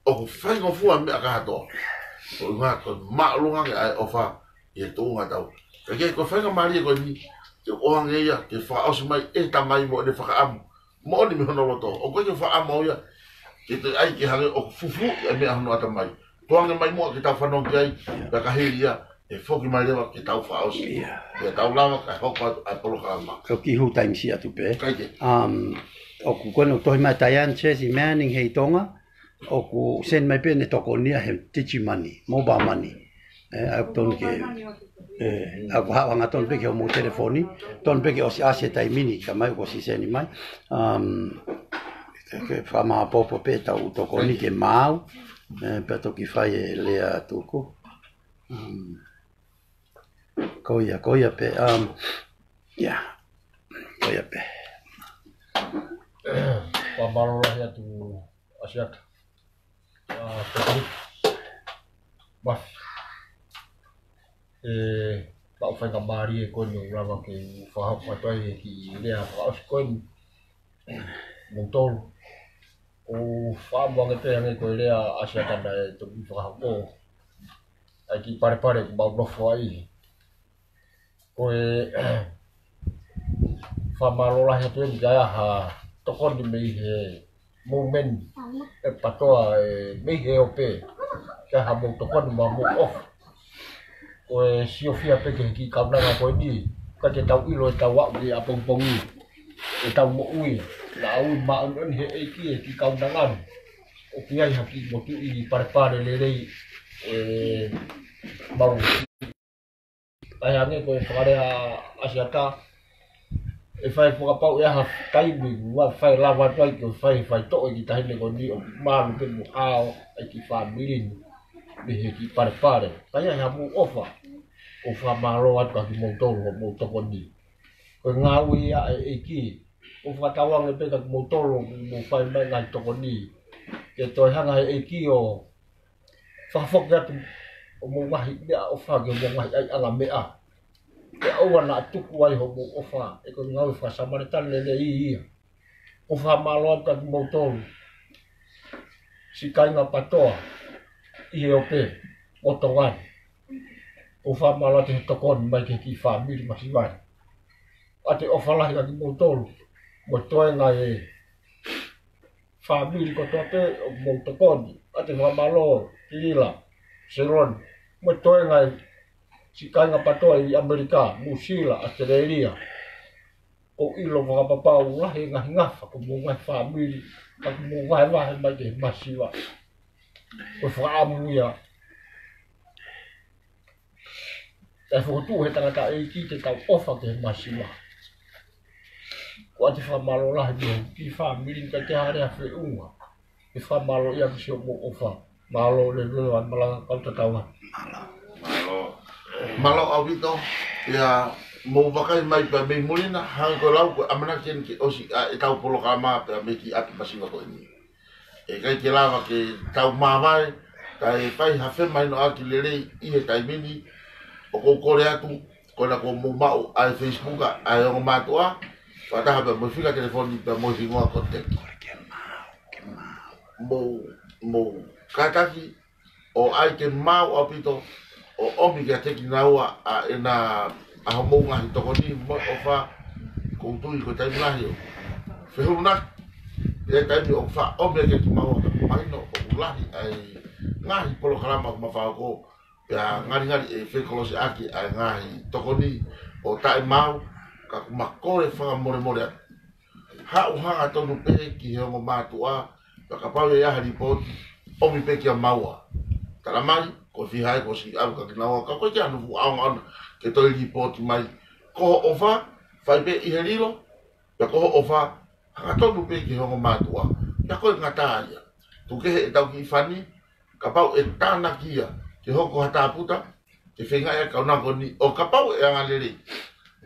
ʻoku faingofua e meʻa kātoa. Ko e ʻuhinga ko e māʻolunga ange ʻa e ʻofa ʻi he tuʻunga ʻetau. Ka ke ko e faingamālie ko eni, ke ʻoange ia ke fakaʻosi mai ʻe he tamai mo ʻene fakaʻamu moʻoni mei hono loto. ʻOku ʻikai ke fakaʻamu ia ke toe ʻai ke hangē ʻoku fufuuʻi ʻa e meʻa hono ʻatamai. Tuku ange mai muʻa ke tau fanongo ki ai, pea ka hili ia, ʻe foki mai leva ke tau fakaʻosi. ʻIo. Pea tau lava kae hoko atu ʻa e polokalama. Ko e kiʻi hū taimi siʻi atu pē. ʻIkai ke. Um, ʻoku ko eni ʻoku tohi mai ʻa Diane Chessie Manning hei Tonga, ʻoku send mai pē ʻene tokoni ia he Digimani, mobile money. Ē, ʻa ia ʻoku tonu ke ʻE, ʻa ko e hā hangatonu pē ki hoʻomou telefoni, tonu pē ke ʻosi ʻasi e taimi ni, ka mai kuo ʻosi seni mai. Um, ke, ke fakamāopoopo pē ʻetau tokoni ke maau, ʻe, pea toki fai e lea tuku. Um, ko ia, ko ia pē, um, ia, ko ia pē. Fakamālō lahi atu ʻAsiata. ʻA, Tokoni. Mafi. ʻE, maʻu faingamālie ko eni ʻo lava ke fakahoko atu ai e kiʻi lea fakaʻosi ko eni. Moutolu. ʻOku ou fakaʻamu ange pē hangē ko e lea ʻa ʻAsiata naʻe toki fakahoko. ʻA e kiʻi palepale ʻoku mau nofo ai. Ko e fakamālō lahi atu eni ki ai ha tokoni mei he movement ʻa e PATOA, ʻe, mei he ope. Ki ai haʻamou tokoni mo hoʻomou ʻofa. Ko e siofia pē ki he kiʻi kaunanga ko eni, ʻikai ke tau ʻilo ʻe tau aʻu ki ʻapongipongi ʻetau moʻui. Naʻa ui māʻoniʻoni he ʻEiki e kiʻi kaunanga ni. ʻOku ʻi ai ha kiʻi motuʻa palepale lelei, ʻe, mau ʻai ange ko e fakalea ʻa ʻAsiata, ʻe fai fakapapau ʻe ʻi ai ha taimi ʻoku fai lava atu ai ke fai, faitoʻo e kiʻi taʻahine ko eni ʻo malu pē mo hao ai e kiʻi fāmili ni mei he kiʻi palepale. Ka ʻi ai haʻamou ʻofa, ʻoku ou fakamālō atu kiate kimoutolu hoʻomou tokoni. Ko e ngāue ia ʻa e ʻEiki, ʻoku ou fakatauange pē kiate kimoutolu ʻoku mou fai mai e ngaahi tokoni, ke toe hanga ʻe he ʻEiki ʻo fakafoki atu hoʻomou ngaahi meʻaʻofa ki hoʻomou ngaahi ʻaiʻanga meʻa. Ke ʻoua naʻa tuku ai hoʻomou ʻofa, he ko e ngāue fakasamalitani lelei ia. ʻOku ou fakamālō atu kiate kimoutolu siʻi kāinga PATOA ʻi he ope mo Tonga ni. ʻOku ou fakamālō atu he tokoni mai ki he kiʻi fāmili masiva ni. ʻOatu e ʻofa lahi kiate kimoutolu mo e toenga e fāmili kotoa pē ʻoku mou tokoni. ʻOatu e fakamālō Tilila, Seloni, mo e toenga e siʻi kāinga PATOA ʻi ʻAmelika, Nuʻusila, ʻAositelēlia. ʻOku ou ʻilo fakapapau ʻoku lahi e ngaahi ngafa, ko hoʻomou ngaahi fāmili, ka ko hoʻomou vahevahe mai ki he masiva. Ko e fakaʻamu ia ʻe fokotuʻu ʻe he tangataʻeiki ke tau ʻofa ki he masiva. ʻOku ʻoatu e fakamālō lahi mei he kiʻi fāmili ni, ʻikai ke ʻi ai ha lea feʻunga. ʻE fakamālō ia ki siʻomou ʻofa. Mālō lelei ʻa e malanga kau tatau atu. Mālō. Mālō ʻaupito. Ia, mou vakai mai pē mei muli na, hangē ko e lau ko e ʻamanaki eni ke ʻosi ʻa ʻetau polokalama pē mei he kiʻi ʻapi masiva ko eni. ʻE ʻikai ke lava ke tau māvae, kae fai ha femahinoʻaki lelei ʻi he taimi ni. ʻOku ou kole atu, ko ena kuo mou maʻu ʻa e Facebook ʻa e ongo mātuʻa, fakataha pē mo e fika telefoni pē mo e hingoa ko Teki. Mou, mou kātaki ʻo ʻai ke maau ʻaupito ʻo ʻomi kiate kinaua ʻa ʻena, ʻa hoʻomou ngaahi tokoni mo e ʻofa. ʻOku ou tui ko e taimi lahi ʻoku fehulunaki, ʻi he taimi ʻoku faʻa ʻomi ai kiate kimaua, ka mahino ʻoku lahi ʻa e ngaahi polokalama ʻoku ma fakahoko, pea ngalingali ʻe fekolosi ʻaki ʻa e ngaahi tokoni ʻo taʻemaau, ka ʻoku ma kole fakamolemole atu. Haʻu hangatonu pē ki he ongo mātuʻa, pea kapau ʻe ʻi ai ha lipooti, ʻomi pē kia maua. Tala mai, ko e fiha ʻe ko siʻi ʻalu kiate kinaua, ka ko e ke anu fu aonga ona ke toe lipooti mai. Ko hoʻo ʻofa, fai pē ʻi he lilo, pea ko hoʻo ʻofa, hangatonu pē ki he ongo mātuʻa. Pea ko e ngata ia. Tuku kehe ʻetau kiʻi fani, kapau ʻe tānaki ia ke hoko ha tāputa, ke feinga ʻa e kaunanga ko eni, ʻo kapau ʻe anga lelei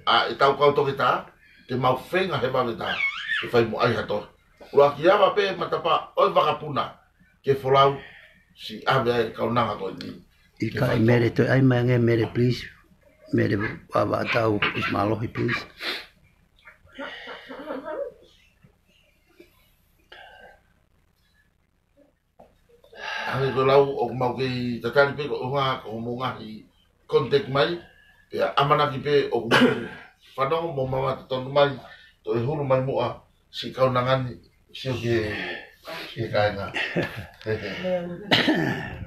ʻa ʻetau kau toketā, ke mau feinga he vave tā, ke fai mo ai ha tohi. ʻUluaki ava pē matapā ʻo e vakapuna ke folau siʻi ʻave ʻa e kaunanga ko eni. ʻIkai, Mele, toe ʻai mai ange Mele, please. Mele Vavaʻatau Fusimālohi, please. Hangē ko e lau ʻoku mau kei tatali pē ko e ʻuhinga ko hoʻomou ngaahi contact mai, pea ʻamanaki pē ʻoku mou fanongo mo mamata tonu mai, toe hulu mai muʻa siʻi kaunanga ni, sio ki he, ki he kāinga.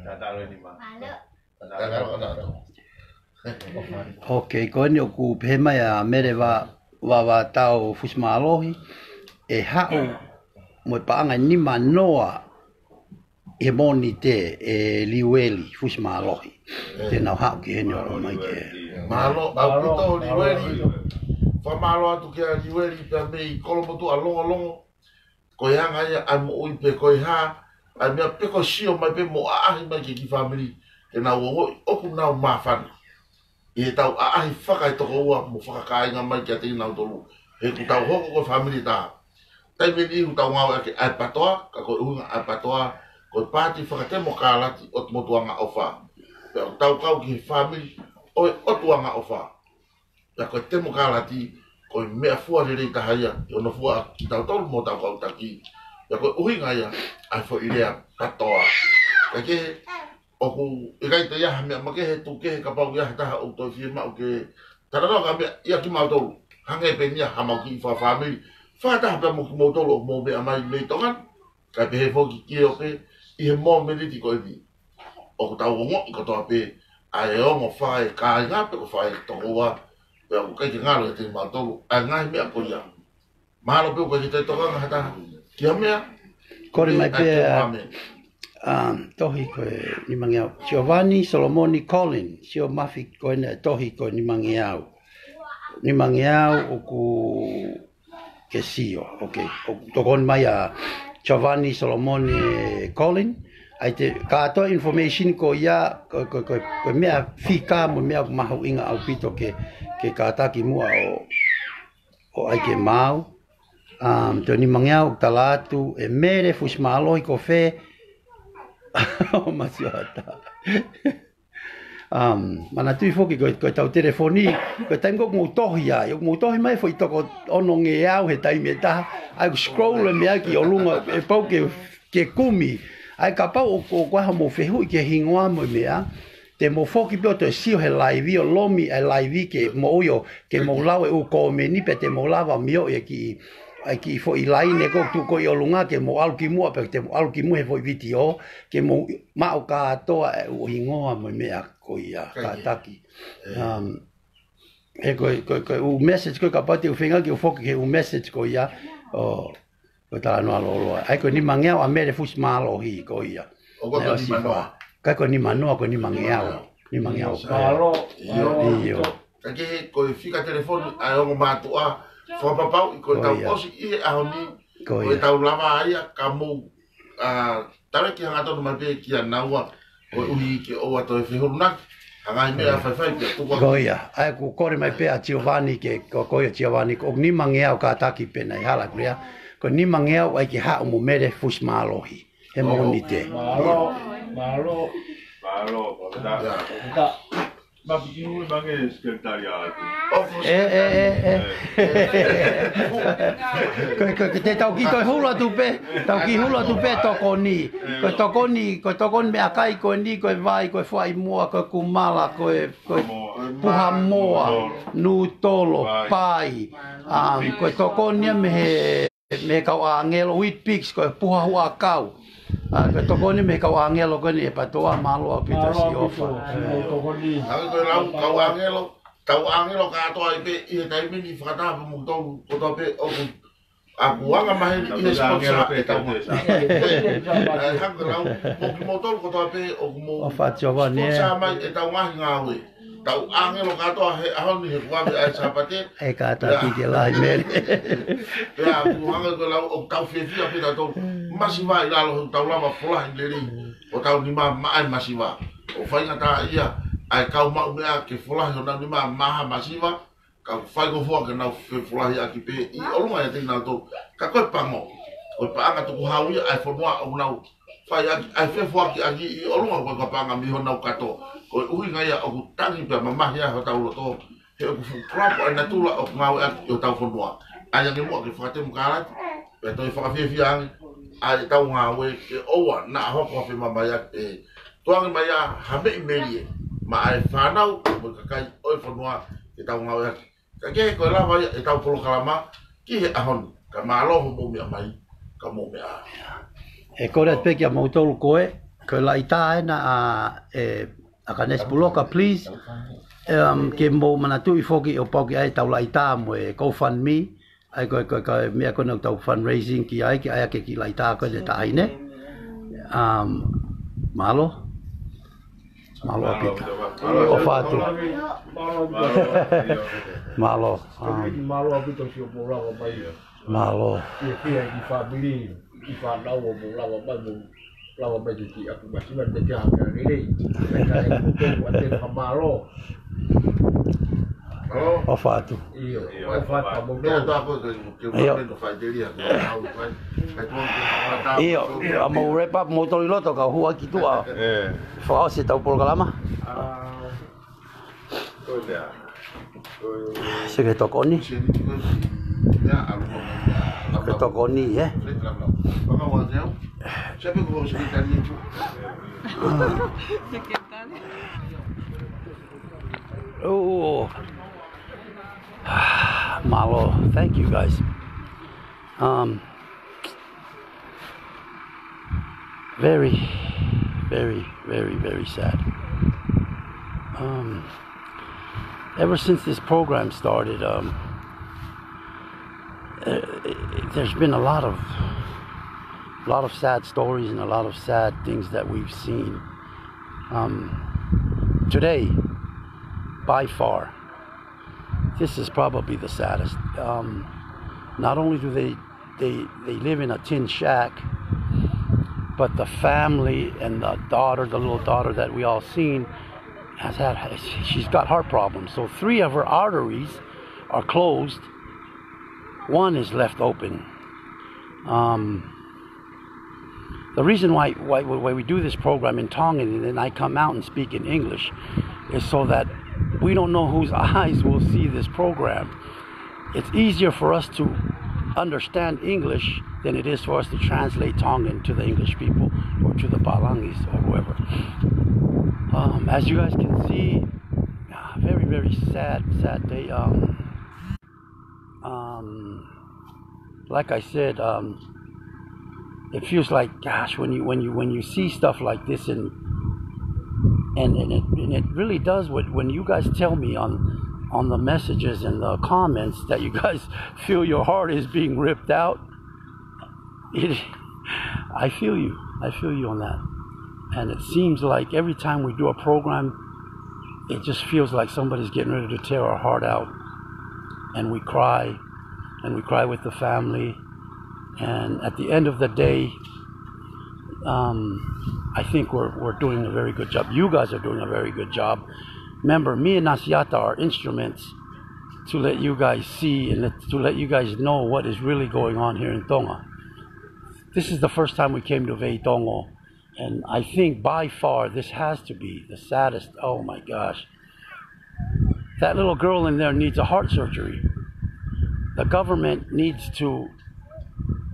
Tatalo ni ma. Tatalo, tatalo. Ok, ko eni ʻoku pehē mai ʻa Mele Va-, Vavaʻatau Fusimālohi, ʻe haʻu mo e paʻanga ʻe nima noa ʻi he Mōnite ʻe Liueli Fusimālohi. Te nau haʻu ki heni ʻo ʻomai ke Mālō ʻaupito Liueli. Fakamālō atu kia Liueli pea mei Kolomotuʻa Longolongo. Ko e anga ia ʻa e moʻui pe ko e hā ʻa e meʻa pe ko e sio mai pe mo ʻaʻahi mai ki he kiʻi fāmili ke nau ongoʻi ʻoku nau māfana ʻi heʻetau ʻaʻahi fakaetokoua mo fakakāinga mai kiate kinautolu. He ʻoku tau hoko ko e fāmili taha. Taimi ni ʻoku tau ngāueʻaki ʻa e PATOA, ka ko e ʻuhinga ʻa e PATOA ko e Paati Fakatemokālati ʻo e Motuʻanga ʻOfa. Pea ʻoku tau kau ki he fāmili ʻo e ʻOtuʻanga ʻOfa. Pea ko e temokālati ko e meʻafua lelei taha ia ʻi hono fua kitautolu mo hotau kau taki. Pea ko e ʻuhinga ia ʻa e foʻi lea PATOA. Kae kehe, ʻoku ʻikai te ʻi ai ha meʻa makehe, tuku kehe kapau ʻe ʻi ai ha taha ʻoku toe fiemaʻu ke talanoa ki ha meʻa ia kimautolu. Hangē pē ia haʻamau kiʻi fakafāmili. Fakataha pea mo kimoutolu ʻoku mou meʻa mai mei Tonga ni. Kae pehē foki ki he ʻope ʻi he mōmeniti ko eni. ʻOku tau ongoʻi kotoa pē ʻa e ongo fakaekāinga pe ko e fakaetokoua, pea ʻoku ʻikai ke ngalo ʻiate kimautolu ʻa e ngaahi meʻa ko ia. Mahalo pē ʻoku ʻikai ke toe tokanga ha taha ki ha meʻa. Kole mai pē ʻa e ʻa, ʻāmeni. Um, tohi ko e nimangeau. Giovanni Solomoni Colin, sio Mafi ko ena e tohi ko e nimangeau. Nimangeau ʻoku ke sio. Ok. ʻOku tokoni mai ʻa Giovanni Solomoni Colin. ʻAi te kātoa information ko ia, ko, ko, ko, ko e meʻa fika mo e meʻa ʻoku mahuʻinga ʻaupito ke, ke kātaki muʻa ʻo, ʻo ʻai ke maau. Um, toe nimangeau ʻoku tala atu ʻe Mele Fusimālohi ko fē. ʻO masiota. Um, manatuʻi foki ko, ko ʻetau telefoni, ko e taimi ko ē ʻoku mou tohi ai, ʻoku mou tohi mai foʻi toko onongeau he taimi ʻe taha, ʻai ʻoku scroll e meʻa ki ʻolunga, ʻe pau ke, ke kumi. ʻAi kapau ʻoku, ʻoku ʻi ai haʻamou fehuʻi ki he hingoa mo e meʻa, te mou foki pē ʻo toe sio he laivi ʻo lomi, ʻa e laivi ke moʻui ʻo, ke mou lau e ʻū kōmeni pea te mou lava mioʻi e kiʻi, ʻa e kiʻi foʻi laine ko ē ʻoku tuʻu ko ē ʻi ʻolunga ke mou ʻalu ki muʻa pea te mou ʻalu ki muʻa he foʻi vitiō, ke mou maʻu kātoa e ʻū hingoa mo e meʻa ko ia, kātaki. Um, he ko e, ko e, ko e ʻū message ko ē kapau te u feinga ke u foki he ʻū message ko ia, ʻo, ko e talanoa lōloa. ʻAi ko e nimangeau ʻa Mele Fusimālohi ko ia. ʻOku ʻikai ko e nimanoa. ʻIkai ko e nimanoa, ko e nimangeau. Nimangeau. Mālō. ʻIo. ʻIo. Kae kehe ko e fika telefoni ʻa e ongo mātuʻa, fakapapauʻi ko ʻetau ʻosi ʻi he ʻaho ni, ko ʻetau lava ia ka mou, ʻa, talaki hangatonu mai pē kia naua, koeʻuhi ke ʻoua toe fehulunaki ha ngaahi meʻa faifai pea tuku atu. Ko ia, ʻa ia ʻoku kole mai pē ʻa Giovanni ke, ko, ko ia Giovanni, ko e nimangeau kātaki pē nai hala kulia, ko e nimangeau ʻai ke haʻu mo Mele Fusimālohi. He Mōnite. Mālō, mālō. Mālō, Pāpata. Pāpata. Mapi kiu e mange sekelitali atu. ʻE, ʻe, ʻe, ʻe. Ko, ko, ko, te tau kiʻi toe hulu atu pē, tau kiʻi hulu atu pē tokoni. Ko e tokoni, ko e tokoni meʻakai ko eni, ko e vai, ko e fuaʻi moa, ko e kumala, ko e, ko e puha moa, nūtolo, pai. Um, ko e tokoni ia mei he mei he kau ʻāngelo, Weet-Bix, ko e puha huʻakau. ʻA, ko e tokoni mei he kau ʻāngelo ko eni ʻe PATOA, mālō ʻaupito siʻi ʻofa. Hangē ko e lau kau ʻāngelo, kau ʻāngelo kātoa ʻi pē ʻi he taimi ni fakataha pē mo kimoutolu kotoa pē ʻoku, ʻa, ʻoku anga maheni ʻi he sponsor ʻetau ngaahi. ʻE, hangē ko e lau, mo kimoutolu kotoa pē ʻoku mou sponsor mai ʻetau ngaahi ngāue. Kau ʻāngelo kātoa he ʻaho ni he kuave ʻa e Sāpate. ʻE kātaki ke lahi Mele. Pea ʻoku hangē ko e lau ʻoku tau fiefia pē tautolu. Masiva ʻi lalo he ʻoku tau lava folahi lelei hotau nima maʻa e masiva. ʻOku faingataʻaʻia ʻa e kau maʻu meʻa ke folahi honau nima maʻa ha masiva. Ka ʻoku faingofua ke nau fefolahiʻaki pē ʻi ʻolunga ʻiate kinautolu. Ka ko e pango, ko e paʻanga tukuhau ia ʻa e fonua ʻoku nau fai ʻaki ʻa e fefoakiʻaki ʻi ʻolunga ko e paʻanga mei honau kato. Ko e ʻuhinga ia ʻoku tangi pea mamahi ai hotau loto, he ʻoku fuʻu kalapu ʻa e natula ʻoku ngāueʻaki ʻi hotau fonua. ʻAi ange muʻa ke fakatemokālati, pea toe fakafiefia ange ʻa ʻetau ngāue ke ʻoua naʻa hoko ha femamaiʻaki pehē. Tuku ange mai ʻa ha meʻi melie maʻa e fānau mo e kakai ʻo e fonua ke tau ngāueʻaki. Kae kehe ko e lava ia ʻetau polokalama ki he ʻaho ni. Ka mālō hoʻomou meʻa mai, ka mou meʻa ā. ʻE kole atu pē kia moutolu ko ē, ko e laʻitā ena ʻa, ʻe, ʻa Kanesi Puloka, please. Um, ke mou manatuʻi foki ʻo pau ke ʻai ʻetau laʻitā mo e GoFundMe. ʻAi ko e, ko e, ko e meʻa ko ena ʻoku tau fundraising ki ai, ke ʻai ʻaki e kiʻi laʻitā ko ena ʻe taʻahine. Um, mālō. Mālō ʻaupito. ʻOfa atu. Mālō. Mālō. Mālō ʻaupito siʻo pō lava mai. Mālō. Fiefia ki he fāmili, ki he fānau ʻo pō lava mai mo lava mai ki ʻapi masiva te kia hanga lelei. Pea ka e kupe ua te ka mālō. ʻOfa atu. ʻIo, ʻofa atu mo. ʻIo. ʻIo, ʻio, ʻa mou wrap up, mou toli loto, ka hua ki tuʻa. Fakaʻosi ʻetau polokalama. Seke tokoni. Seke tokoni, ē? Oh. Mālō. Thank you, guys. Um, very, very, very, very sad. Um, ever since this program started, um, uh, there's been a lot of, a lot of sad stories and a lot of sad things that we've seen. Um, today, by far, this is probably the saddest. Um, not only do they, they, they live in a tin shack, but the family and the daughter, the little daughter that we all seen, has had, she's got heart problems. So three of her arteries are closed. One is left open. Um, the reason why, why, why we do this program in Tongan and then I come out and speak in English is so that we don't know whose eyes will see this program. It's easier for us to understand English than it is for us to translate Tongan to the English people or to the Palangis or whoever. Um, as you guys can see, ah, very, very sad, sad day. Um, um, like I said, um, it feels like, gosh, when you, when you, when you see stuff like this, and, and, and it, and it really does, what, when you guys tell me on, on the messages and the comments that you guys feel your heart is being ripped out, it, I feel you. I feel you on that. And it seems like every time we do a program, it just feels like somebody's getting ready to tear our heart out. And we cry, and we cry with the family. And at the end of the day, um, I think we're, we're doing a very good job. You guys are doing a very good job. Remember, me and Nasiata are instruments to let you guys see and let, to let you guys know what is really going on here in Tonga. This is the first time we came to Veitongo, and I think by far this has to be the saddest. Oh my gosh. That little girl in there needs a heart surgery. The government needs to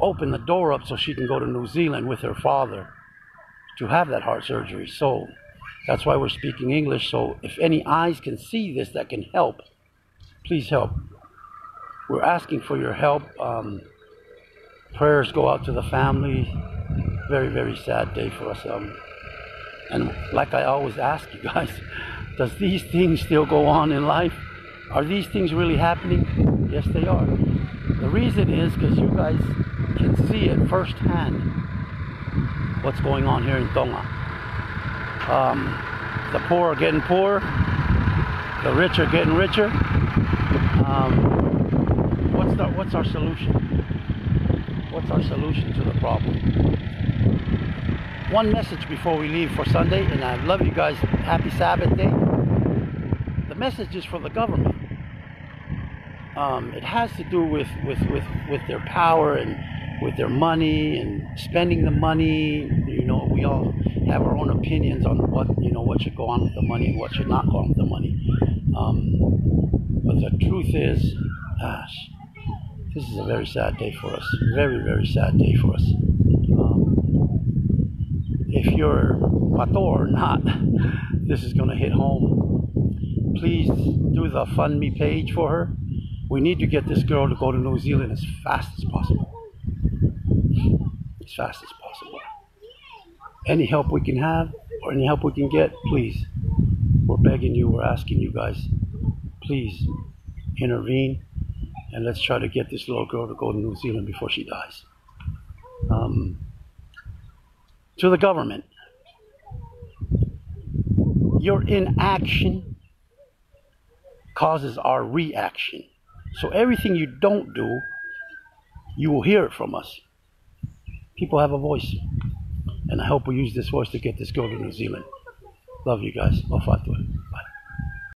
open the door up so she can go to New Zealand with her father to have that heart surgery. So that's why we're speaking English. So if any eyes can see this that can help, please help. We're asking for your help. Um, prayers go out to the family. Very, very sad day for us. Um, and like I always ask you guys, does these things still go on in life? Are these things really happening? Yes, they are. The reason is 'cause you guys can see it firsthand what's going on here in Tonga. Um, the poor are getting poorer. The rich are getting richer. Um, what's the, what's our solution? What's our solution to the problem? One message before we leave for Sunday, and I love you guys. Happy Sabbath day. The message is for the government. Um, it has to do with, with, with, with their power and with their money and spending the money. You know, we all have our own opinions on what, you know, what should go on with the money and what should not go on with the money. Um, but the truth is, gosh, this is a very sad day for us. Very, very sad day for us. Um, if you're Pato or not, this is gonna hit home. Please do the fund me page for her. We need to get this girl to go to New Zealand as fast as possible. As fast as possible. Any help we can have or any help we can get, please. We're begging you, we're asking you guys, please intervene and let's try to get this little girl to go to New Zealand before she dies. Um, to the government, Your inaction causes our reaction. So everything you don't do, you will hear it from us. People have a voice. And I hope we use this voice to get this girl to New Zealand. Love you guys. ʻOfa atu.